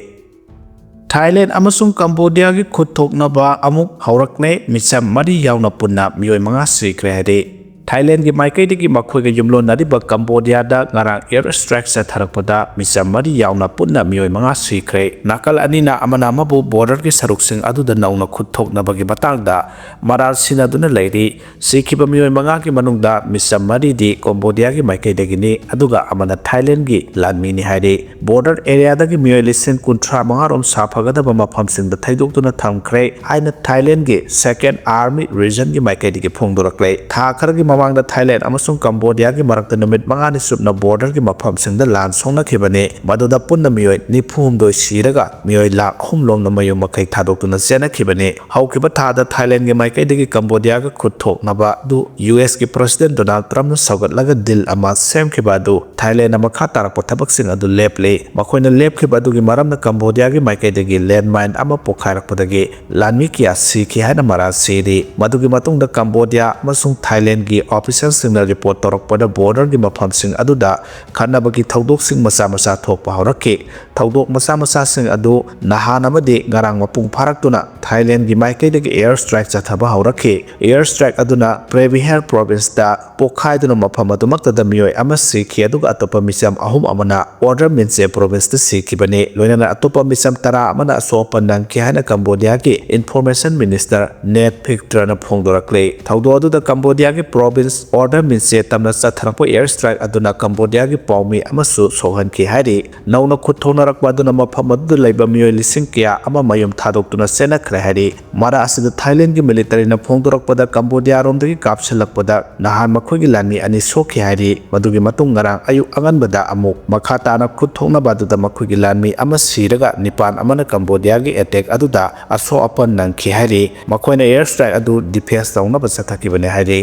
ꯊꯥꯏꯂꯦꯟ ꯑꯃꯁꯨꯡ ꯀꯝꯕꯣꯗꯤꯌꯥꯒꯤ ꯈꯨꯠ ꯊꯣꯛꯅꯕ ꯑꯃꯨꯛ ꯍꯧꯔꯛꯂꯦ, ꯃꯤꯆꯝ ꯃꯔꯤ ꯌꯥꯎꯅ ꯄꯨꯟꯅ ꯃꯤꯑꯣꯏ ꯃꯉꯥ ꯁꯤꯈ꯭ꯔꯦ ꯍꯥꯏꯔꯤ꯫ ꯊꯥꯏꯂꯦꯟꯒꯤ ꯃꯥꯏꯀꯩꯗꯒꯤ ꯃꯈꯣꯏꯒ ꯌꯨꯝꯂꯣꯟꯅꯔꯤꯕ ꯀꯝꯕꯣꯗꯤꯌꯥꯗ ꯉꯔꯥꯡ air strike ꯆꯠꯊꯔꯛꯄꯗ ꯃꯤꯆꯝ ꯃꯔꯤ ꯌꯥꯎꯅ ꯄꯨꯟꯅ ꯃꯤꯑꯣꯏ ꯃꯉꯥ ꯁꯤꯈ꯭ꯔꯦ꯫ ꯅꯥꯀꯜ ꯑꯅꯤꯅ ꯑꯃꯅ ꯑꯃꯕꯨ borderꯒꯤ ꯁꯔꯨꯛꯁꯤꯡ ꯑꯗꯨꯗ ꯅꯧꯅ ꯈꯨꯠ ꯊꯣꯛꯅꯕꯒꯤ ꯃꯇꯥꯡꯗ ꯃꯔꯥꯜ ꯁꯤꯟꯅꯗꯨꯅ ꯂꯩꯔꯤ꯫ ꯁꯤꯈꯤꯕ ꯃꯤꯑꯣꯏ ꯃꯉꯥꯒꯤ ꯃꯅꯨꯡꯗ ꯃꯤꯆꯝ ꯃꯔꯤꯗꯤ ꯀꯣꯝꯕꯣꯗꯤꯌꯥꯒꯤ ꯃꯥꯏꯀꯩꯗꯒꯤꯅꯤ, ꯑꯗꯨꯒ ꯑꯃꯅ ꯊꯥꯏꯂꯦꯟꯒꯤ ꯂꯥꯟꯃꯤꯅꯤ ꯍꯥꯏꯔꯤ꯫ Border areaꯗꯒꯤ ꯃꯤꯑꯣꯏ ꯂꯤꯁꯤꯡ ꯀꯨꯟꯊ꯭ꯔꯥ ꯃꯉꯥ ꯔꯣꯝ ꯁꯥꯐꯒꯗꯕ ꯃꯐꯝꯁꯤꯡꯗ ꯊꯩꯗꯣꯛꯇꯨꯅ ꯊꯝꯈ꯭ꯔꯦ ꯍꯥꯏꯅ ꯊꯥꯏꯂꯦꯟꯒꯤ Second Army Regionꯒꯤ ꯃꯥꯏꯀꯩꯗꯒꯤ ꯐꯣꯡꯗꯣꯔꯛꯂꯦ꯫ ꯊꯥ ꯈꯔꯒꯤ ꯃꯃꯥꯡꯗ ꯊꯥꯏꯂꯦꯟ ꯑꯃꯁꯨꯡ ꯀꯝꯕꯣꯗꯤꯌꯥꯒꯤ ꯃꯔꯛꯇ ꯅꯨꯃꯤꯠ ꯃꯉꯥꯅꯤ ꯆꯨꯞꯅ borderꯒꯤ ꯃꯐꯝꯁꯤꯡꯗ ꯂꯥꯟ ꯁꯣꯛꯅꯈꯤꯕꯅꯤ꯫ ꯃꯗꯨꯗ ꯄꯨꯟꯅ ꯃꯤꯑꯣꯏ ꯅꯤꯐꯨ ꯍꯨꯝꯗꯣꯏ ꯁꯤꯔꯒ ꯃꯤꯑꯣꯏ ꯂꯥꯈ ꯑꯍꯨꯝ ꯂꯣꯝꯅ ꯃꯌꯨꯝ ꯃꯀꯩ ꯊꯥꯗꯣꯛꯇꯨꯅ ꯆꯦꯟꯅꯈꯤꯕꯅꯤ꯫ ꯍꯧꯈꯤꯕ ꯊꯥꯗ ꯊꯥꯏꯂꯦꯟꯒꯤ ꯃꯥꯏꯀꯩꯗꯒꯤ ꯀꯝꯕꯣꯗꯤꯌꯥꯒ ꯈꯨꯠ ꯊꯣꯛꯅꯕ ꯑꯗꯨ U S ꯀꯤ President Donald Trumpꯅ ꯁꯧꯒꯠꯂꯒ deal ꯑꯃ ꯁꯦꯝꯈꯤꯕ ꯑꯗꯨ ꯊꯥꯏꯂꯦꯟꯅ ꯃꯈꯥ ꯇꯥꯔꯛꯄ ꯊꯕꯛꯁꯤꯡ ꯑꯗꯨ ꯂꯦꯞꯂꯤ꯫ ꯃꯈꯣꯏꯅ ꯂꯦꯞꯈꯤꯕ ꯑꯗꯨꯒꯤ ꯃꯔꯝꯅ ꯀꯝꯕꯣꯗꯤꯌꯥꯒꯤ ꯃꯥꯏꯀꯩꯗꯒꯤ landmine ꯑꯃ ꯄꯣꯈꯥꯏꯔꯛꯄꯗꯒꯤ ꯂꯥꯟꯃꯤ ꯀꯌꯥ ꯁꯤꯈꯤ ꯍꯥꯏꯅ ꯃꯔꯥꯜ ꯁꯤꯔꯤ꯫ ꯃꯗꯨꯒꯤ ꯃꯇꯨꯡꯗ ꯀꯝꯕꯣꯗꯤꯌꯥ ꯑꯃꯁꯨꯡ ꯊꯥꯏꯂꯦꯟꯒꯤ officialꯁꯤꯡꯅ report ꯇꯧꯔꯛꯄꯗ borderꯒꯤ ꯃꯐꯝꯁꯤꯡ ꯑꯗꯨꯗ ꯈꯠꯅꯕꯒꯤ ꯊꯧꯗꯣꯛꯁꯤꯡ ꯃꯆꯥ ꯃꯆꯥ ꯊꯣꯛꯄ ꯍꯧꯔꯛꯈꯤ꯫ ꯊꯧꯗꯣꯛ ꯃꯆꯥ ꯃꯆꯥꯁꯤꯡ ꯑꯗꯨ ꯅꯍꯥꯟ ꯑꯃꯗꯤ ꯉꯔꯥꯡ ꯃꯄꯨꯡ ꯐꯥꯔꯛꯇꯨꯅ ꯊꯥꯏꯂꯦꯟꯒꯤ ꯃꯥꯏꯀꯩꯗꯒꯤ air strike ꯆꯠꯊꯕ ꯍꯧꯔꯛꯈꯤ꯫ Air strike ꯑꯗꯨꯅ Previher Provinceꯇ ꯄꯣꯈꯥꯏꯗꯨꯅ ꯃꯐꯝ ꯑꯗꯨꯃꯛꯇꯗ ꯃꯤꯑꯣꯏ ꯑꯃ ꯁꯤꯈꯤ, ꯑꯗꯨꯒ ꯑꯇꯣꯞꯄ ꯃꯤꯆꯝ ꯑꯍꯨꯝ ꯑꯃꯅ Oudar Minse Provinceꯇ ꯁꯤꯈꯤꯕꯅꯤ꯫ ꯂꯣꯏꯅꯅ ꯑꯇꯣꯞꯄ ꯃꯤꯆꯝ ꯇꯔꯥ ꯑꯃꯅ ꯑꯁꯣꯛ ꯑꯄꯟ ꯅꯪꯈꯤ ꯍꯥꯏꯅ ꯀꯝꯕꯣꯗꯤꯌꯥꯒꯤ Information Minister Ned Phiktrꯅ ꯐꯣꯡꯗꯣꯔꯛꯂꯤ꯫ ꯊꯧꯗꯣꯛ ꯑꯗꯨꯗ ꯀꯝꯕꯣꯗꯤꯌꯥꯒꯤ province Oudar Minse ꯇꯝꯅ ꯆꯠꯊꯔꯛꯄ air strike ꯑꯗꯨꯅ ꯀꯝꯕꯣꯗꯤꯌꯥꯒꯤ ꯄꯥꯎꯃꯤ ꯑꯃꯁꯨ ꯁꯣꯛꯍꯟꯈꯤ ꯍꯥꯏꯔꯤ꯫ ꯅꯧꯅ ꯈꯨꯠ ꯊꯣꯛꯅꯔꯛꯄ ꯑꯗꯨꯅ ꯃꯐꯝ ꯑꯗꯨꯗ ꯂꯩꯕ ꯃꯤꯑꯣꯏ ꯂꯤꯁꯤꯡ ꯀꯌꯥ ꯑꯃ ꯃꯌꯨꯝ ꯊꯥꯗꯣꯛꯇꯨꯅ ꯆꯦꯟꯅꯈ꯭ꯔꯦ ꯍꯥꯏꯔꯤ꯫ ꯃꯔꯛ ꯑꯁꯤꯗ ꯊꯥꯏꯂꯦꯟꯒꯤ militaryꯅ ꯐꯣꯡꯗꯣꯔꯛꯄꯗ ꯀꯝꯕꯣꯗꯤꯌꯥꯔꯣꯝꯗꯒꯤ ꯀꯥꯞꯁꯤꯜꯂꯛꯄꯗ ꯅꯍꯥꯟ ꯃꯈꯣꯏꯒꯤ ꯂꯥꯟꯃꯤ ꯑꯅꯤ ꯁꯣꯛꯈꯤ ꯍꯥꯏꯔꯤ꯫ ꯃꯗꯨꯒꯤ ꯃꯇꯨꯡ ꯉꯔꯥꯡ ꯑꯌꯨꯛ ꯑꯉꯟꯕꯗ ꯑꯃꯨꯛ ꯃꯈꯥ ꯇꯥꯅ ꯈꯨꯠ ꯊꯣꯛꯅꯕ ꯑꯗꯨꯗ ꯃꯈꯣꯏꯒꯤ ꯂꯥꯟꯃꯤ ꯑꯃ ꯁꯤꯔꯒ ꯅꯤꯄꯥꯟ ꯑꯃꯅ ꯀꯝꯕꯣꯗꯤꯌꯥꯒꯤ attack ꯑꯗꯨꯗ ꯑꯁꯣꯛ ꯑꯄꯟ ꯅꯪꯈꯤ ꯍꯥꯏꯔꯤ꯫ ꯃꯈꯣꯏꯅ air strike ꯑꯗꯨ defense ꯇꯧꯅꯕ ꯆꯠꯊꯈꯤꯕꯅꯤ ꯍꯥꯏꯔꯤ꯫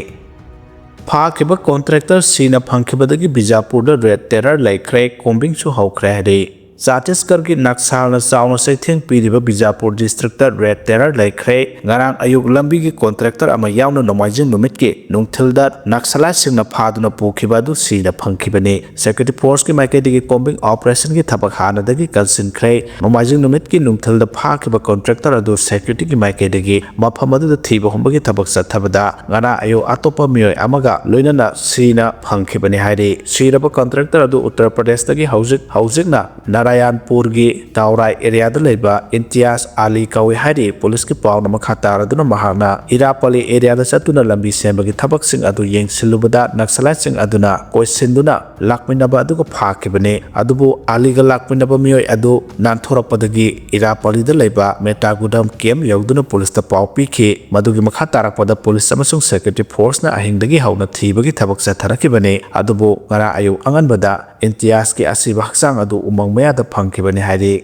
ꯐꯥꯈꯤꯕ contractor ꯁꯤꯅ ꯐꯪꯈꯤꯕꯗꯒꯤ ꯕꯤꯖꯥꯄꯨꯔꯗ red terror ꯂꯩꯈ꯭ꯔꯦ, combingꯁꯨ ꯍꯧꯈ꯭ꯔꯦ ꯍꯥꯏꯔꯤ꯫ ꯆꯇꯤꯁꯒꯔꯒꯤ ꯅꯛꯁꯥꯜꯅ ꯆꯥꯎꯅ ꯆꯩꯊꯦꯡ ꯄꯤꯔꯤꯕ ꯕꯤꯖꯥꯄꯨꯔ ꯗꯤꯁꯇ꯭ꯔꯤꯛꯇ ꯔꯦꯗ ꯇꯦꯔꯔ ꯂꯩꯈ꯭ꯔꯦ꯫ ꯉꯔꯥꯡ ꯑꯌꯨꯛ ꯂꯝꯕꯤꯒꯤ ꯀꯣꯟꯇ꯭ꯔꯦꯛꯇꯔ ꯑꯃ ꯌꯥꯎꯅ ꯅꯣꯡꯃꯥꯏꯖꯤꯡ ꯅꯨꯃꯤꯠꯀꯤ ꯅꯨꯡꯊꯤꯜꯗ ꯅꯛꯁꯂꯥꯏꯠꯁꯤꯡꯅ ꯐꯥꯗꯨꯅ ꯄꯨꯈꯤꯕ ꯑꯗꯨ ꯁꯤꯅ ꯐꯪꯈꯤꯕꯅꯤ꯫ ꯁꯦꯀ꯭ꯌꯨꯔꯤꯇꯤ ꯐꯣꯔꯁꯀꯤ ꯃꯥꯏꯀꯩꯗꯒꯤ ꯀꯣꯝꯕꯤꯡ ꯑꯣꯄꯔꯦꯁꯟꯒꯤ ꯊꯕꯛ ꯍꯥꯟꯅꯗꯒꯤ ꯀꯟꯁꯤꯟꯈ꯭ꯔꯦ꯫ ꯅꯣꯡꯃꯥꯏꯖꯤꯡ ꯅꯨꯃꯤꯠꯀꯤ ꯅꯨꯡꯊꯤꯜꯗ ꯐꯥꯈꯤꯕ ꯀꯣꯟꯇ꯭ꯔꯦꯛꯇꯔ ꯑꯗꯨ ꯁꯦꯀ꯭ꯌꯨꯔꯤꯇꯤꯒꯤ ꯃꯥꯏꯀꯩꯗꯒꯤ ꯃꯐꯝ ꯑꯗꯨꯗ ꯊꯤꯕ ꯍꯨꯝꯕꯒꯤ ꯊꯕꯛ ꯆꯠꯊꯕꯗ ꯉꯔꯥꯡ ꯑꯌꯨꯛ ꯑꯇꯣꯞꯄ ꯃꯤꯑꯣꯏ ꯑꯃꯒ ꯂꯣꯏꯅꯅ ꯁꯤꯅ ꯐꯪꯈꯤꯕꯅꯤ ꯍꯥꯏꯔꯤ꯫ ꯁꯤꯔꯕ ꯀꯣꯟꯇ꯭ꯔꯦꯛꯇꯔ ꯑꯗꯨ ꯎꯠꯇꯔ ꯄ꯭ꯔꯗꯦꯁꯇꯒꯤ ꯍꯧꯖꯤꯛ ꯍꯧꯖꯤꯛꯅ ꯅꯥꯔꯥꯌꯥꯟꯄꯨꯔꯒꯤ ꯇꯥꯎꯔꯥꯏ ꯑꯦꯔꯤꯌꯥꯗ ꯂꯩꯕ ꯏꯝꯇꯤꯌꯥꯖ ꯑꯂꯤ ꯀꯧꯏ ꯍꯥꯏꯔꯤ꯫ ꯄꯨꯂꯤꯁꯀꯤ ꯄꯥꯎꯅ ꯃꯈꯥ ꯇꯥꯔꯗꯨꯅ ꯃꯍꯥꯛꯅ ꯏꯔꯥꯄꯂꯤ ꯑꯦꯔꯤꯌꯥꯗ ꯆꯠꯇꯨꯅ ꯂꯝꯕꯤ ꯁꯦꯝꯕꯒꯤ ꯊꯕꯛꯁꯤꯡ ꯑꯗꯨ ꯌꯦꯡꯁꯤꯜꯂꯨꯕꯗ ꯅꯛꯁꯂꯥꯏꯠꯁꯤꯡ ꯑꯗꯨꯅ ꯀꯣꯏꯁꯤꯟꯗꯨꯅ ꯂꯥꯛꯃꯤꯟꯅꯕ ꯑꯗꯨꯒ ꯐꯥꯈꯤꯕꯅꯤ꯫ ꯑꯗꯨꯕꯨ ꯑꯂꯤꯒ ꯂꯥꯛꯃꯤꯟꯅꯕ ꯃꯤꯑꯣꯏ ꯑꯗꯨ ꯅꯥꯟꯊꯣꯔꯛꯄꯗꯒꯤ ꯏꯔꯥꯄꯂꯤꯗ ꯂꯩꯕ ꯃꯦꯇꯥꯒꯨꯗꯝ ꯀꯦꯝ ꯌꯧꯗꯨꯅ ꯄꯨꯂꯤꯁꯇ ꯄꯥꯎ ꯄꯤꯈꯤ꯫ ꯃꯗꯨꯒꯤ ꯃꯈꯥ ꯇꯥꯔꯛꯄꯗ ꯄꯨꯂꯤꯁ ꯑꯃꯁꯨꯡ ꯁꯦꯀ꯭ꯌꯨꯔꯤꯇꯤ ꯐꯣꯔꯁꯅ ꯑꯍꯤꯡꯗꯒꯤ ꯍꯧꯅ ꯊꯤꯕꯒꯤ ꯊꯕꯛ ꯆꯠꯊꯔꯛꯈꯤꯕꯅꯤ꯫ ꯑꯗꯨꯕꯨ ꯉꯔꯥꯡ ꯑꯌꯨꯛ ꯑꯉꯟꯕꯗ ꯏꯝꯇꯤꯌꯥꯖꯀꯤ ꯑꯁꯤꯕ ꯍꯛꯆꯥꯡ ꯑꯗꯨ ꯎꯃꯪ ꯃꯌꯥꯗ ꯐꯪꯈꯤꯕꯅꯤ ꯍꯥꯏꯔꯤ꯫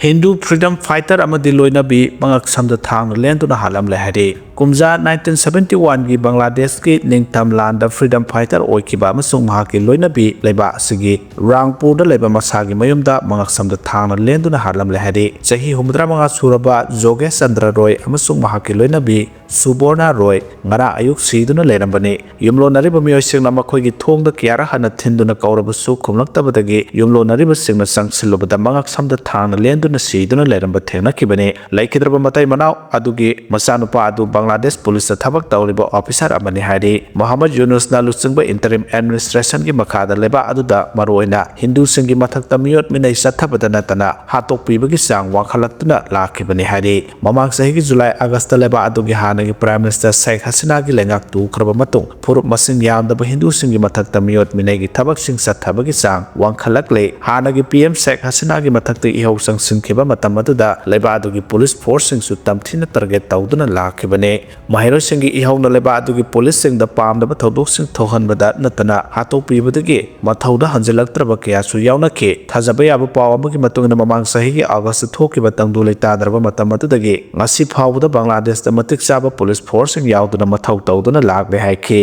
ꯍꯤꯟꯗꯨ ꯐ꯭ꯔꯤꯗꯝ ꯐꯥꯏꯇꯔ ꯑꯃꯗꯤ ꯂꯣꯏꯅꯕꯤ ꯃꯉꯛꯁꯝꯗ ꯊꯥꯡꯅ ꯂꯦꯟꯗꯨꯅ ꯍꯥꯠꯂꯝꯂꯦ ꯍꯥꯏꯔꯤ꯫ ꯀꯨꯝꯖꯥ ꯅꯥꯏꯟꯇꯤꯟ ꯁꯚꯦꯟꯇꯤ ꯋꯥꯟꯒꯤ ꯕꯪꯒ꯭ꯂꯥꯗꯦꯁꯀꯤ ꯅꯤꯡꯊꯝ ꯂꯥꯟꯗ ꯐ꯭ꯔꯤꯗꯝ ꯐꯥꯏꯇꯔ ꯑꯣꯏꯈꯤꯕ ꯑꯃꯁꯨꯡ ꯃꯍꯥꯛꯀꯤ ꯂꯣꯏꯅꯕꯤ ꯂꯩꯕꯥꯛ ꯑꯁꯤꯒꯤ ꯔꯥꯡꯄꯨꯔꯗ ꯂꯩꯕ ꯃꯁꯥꯒꯤ ꯃꯌꯨꯝꯗ ꯃꯉꯛꯁꯝꯗ ꯊꯥꯡꯅ ꯂꯦꯟꯗꯨꯅ ꯍꯥꯠꯂꯝꯂꯦ ꯍꯥꯏꯔꯤ꯫ ꯆꯍꯤ ꯍꯨꯝꯐꯨꯇꯔꯥ ꯃꯉꯥ ꯁꯨꯔꯕ ꯖꯣꯒꯦꯁ ꯆꯟꯗ꯭ꯔ ꯔꯣꯏ ꯑꯃꯁꯨꯡ ꯃꯍꯥꯛꯀꯤ ꯂꯣꯏꯅꯕꯤ ꯁꯨꯕꯣꯔꯅꯥ ꯔꯣꯏ ꯉꯔꯥꯡ ꯑꯌꯨꯛ ꯁꯤꯗꯨꯅ ꯂꯩꯔꯝꯕꯅꯤ꯫ ꯌꯨꯝꯂꯣꯟꯅꯔꯤꯕ ꯃꯤꯑꯣꯏꯁꯤꯡꯅ ꯃꯈꯣꯏꯒꯤ ꯊꯣꯡꯗ ꯀꯌꯥꯔꯛ ꯍꯟꯅ ꯊꯤꯟꯗꯨꯅ ꯀꯧꯔꯕꯁꯨ ꯈꯨꯝꯂꯛꯇꯕꯗꯒꯤ ꯌꯨꯝꯂꯣꯟꯅꯔꯤꯕꯁꯤꯡꯅ ꯆꯪꯁꯤꯜꯂꯨꯕꯗ ꯃꯉꯛꯁꯝꯗ ꯊꯥꯡꯅ ꯂꯦꯟꯗꯨꯅ ꯁꯤꯗꯨꯅ ꯂꯩꯔꯝꯕ ꯊꯦꯡꯅꯈꯤꯕꯅꯤ꯫ ꯂꯩꯈꯤꯗ꯭ꯔꯕ ꯃꯇꯩ ꯃꯅꯥꯎ ꯑꯗꯨꯒꯤ ꯃꯆꯥꯅꯨꯄꯥ ꯑꯗꯨ ꯕꯪꯒ꯭ꯂꯥꯗꯦꯁ ꯄꯨꯂꯤꯁꯇ ꯊꯕꯛ ꯇꯧꯔꯤꯕ ꯑꯣꯐꯤꯁꯥꯔ ꯑꯃꯅꯤ ꯍꯥꯏꯔꯤ꯫ ꯃꯣꯍꯝꯃꯗ ꯌꯨꯅꯨꯁꯅ ꯂꯨꯆꯤꯡꯕ ꯏꯟꯇꯔꯤꯝ ꯑꯦꯗꯃꯤꯅꯤꯁꯇ꯭ꯔꯦꯁꯟꯒꯤ ꯃꯈꯥꯗ ꯂꯩꯕꯥꯛ ꯑꯗꯨꯗ ꯃꯔꯨꯑꯣꯏꯅ ꯍꯤꯟꯗꯨꯁꯤꯡꯒꯤ ꯃꯊꯛꯇ ꯃꯤꯑꯣꯠ ꯃꯤꯅꯩ ꯆꯠꯊꯕꯗ ꯅꯠꯇꯅ ꯍꯥꯠꯇꯣꯛꯄꯤꯕꯒꯤ ꯆꯥꯡ ꯋꯥꯡꯈꯠꯂꯛꯇꯨꯅ ꯂꯥꯛꯈꯤꯕꯅꯤ ꯍꯥꯏꯔꯤ꯫ ꯃꯃꯥꯡ ꯆꯍꯤꯒꯤ ꯖꯨꯂꯥꯏ ꯑꯥꯒꯁꯇ ꯂꯩꯕꯥꯛ ꯑꯗꯨꯒꯤ ꯍꯥꯟꯅꯒꯤ ꯄ꯭ꯔꯥꯏꯝ ꯃꯤꯅꯤꯁꯇꯔ ꯁꯦꯈ ꯍꯁꯤꯅꯥꯒꯤ ꯂꯩꯉꯥꯛ ꯇꯨꯈ꯭ꯔꯕ ꯃꯇꯨꯡ ꯐꯨꯔꯨꯞ ꯃꯁꯤꯡ ꯌꯥꯝꯗꯕ ꯍꯤꯟꯗꯨꯁꯤꯡꯒꯤ ꯃꯊꯛꯇ ꯃꯤꯑꯣꯠ ꯃꯤꯅꯩꯒꯤ ꯊꯕꯛꯁꯤꯡ ꯆꯠꯊꯕꯒꯤ ꯆꯥꯡ ꯋꯥꯡꯈꯠꯂꯛꯂꯦ꯫ ꯍꯥꯟꯅꯒꯤ ꯄꯤ ꯑꯦꯝ ꯁꯦꯈ ꯍꯁꯤꯅꯥꯒꯤ ꯃꯊꯛꯇ ꯏꯍꯧ ꯆꯪꯁꯤꯟꯈꯤꯕ ꯃꯇꯝ ꯑꯗꯨꯗ ꯂꯩꯕꯥꯛ ꯑꯗꯨꯒꯤ ꯄꯨꯂꯤꯁ ꯐꯣꯔꯁꯁꯤꯡꯁꯨ ꯇꯝꯊꯤꯅ ꯇꯥꯔꯒꯦꯠ ꯇꯧꯗꯨꯅ ꯂꯥꯛꯈꯤꯕꯅꯤ꯫ ꯃꯍꯩꯔꯣꯏꯁꯤꯡꯒꯤ ꯏꯍꯧꯅ ꯂꯩꯕꯥꯛ ꯑꯗꯨꯒꯤ ꯄꯨꯂꯤꯁꯁꯤꯡꯗ ꯄꯥꯝꯗꯕ ꯊꯧꯗꯣꯛꯁꯤꯡ ꯊꯣꯛꯍꯟꯕꯗ ꯅꯠꯇꯅ ꯍꯥꯠꯇꯣꯛꯄꯤꯕꯗꯒꯤ ꯃꯊꯧꯗ ꯍꯟꯖꯤꯜꯂꯛꯇ꯭ꯔꯕ ꯀꯌꯥꯁꯨ ꯌꯥꯎꯅꯈꯤ꯫ ꯊꯥꯖꯕ ꯌꯥꯕ ꯄꯥꯎ ꯑꯃꯒꯤ ꯃꯇꯨꯡ ꯏꯟꯅ ꯃꯃꯥꯡ ꯆꯍꯤꯒꯤ ꯑꯥꯒꯁꯇ ꯊꯣꯛꯈꯤꯕ ꯇꯪꯗꯨ ꯂꯩꯇꯥꯗ꯭ꯔꯕ ꯃꯇꯝ ꯑꯗꯨꯗꯒꯤ ꯉꯁꯤ ꯐꯥꯎꯕꯗ ꯕꯪꯒ꯭ꯂꯥꯗꯦꯁꯇ ꯃꯇꯤꯛ ꯆꯥꯕ ꯄꯨꯂꯤꯁ ꯐꯣꯔꯁꯁꯤꯡ ꯌꯥꯎꯗꯨꯅ ꯃꯊꯧ ꯇꯧꯗꯨꯅ ꯂꯥꯛꯂꯦ ꯍꯥꯏꯈꯤ꯫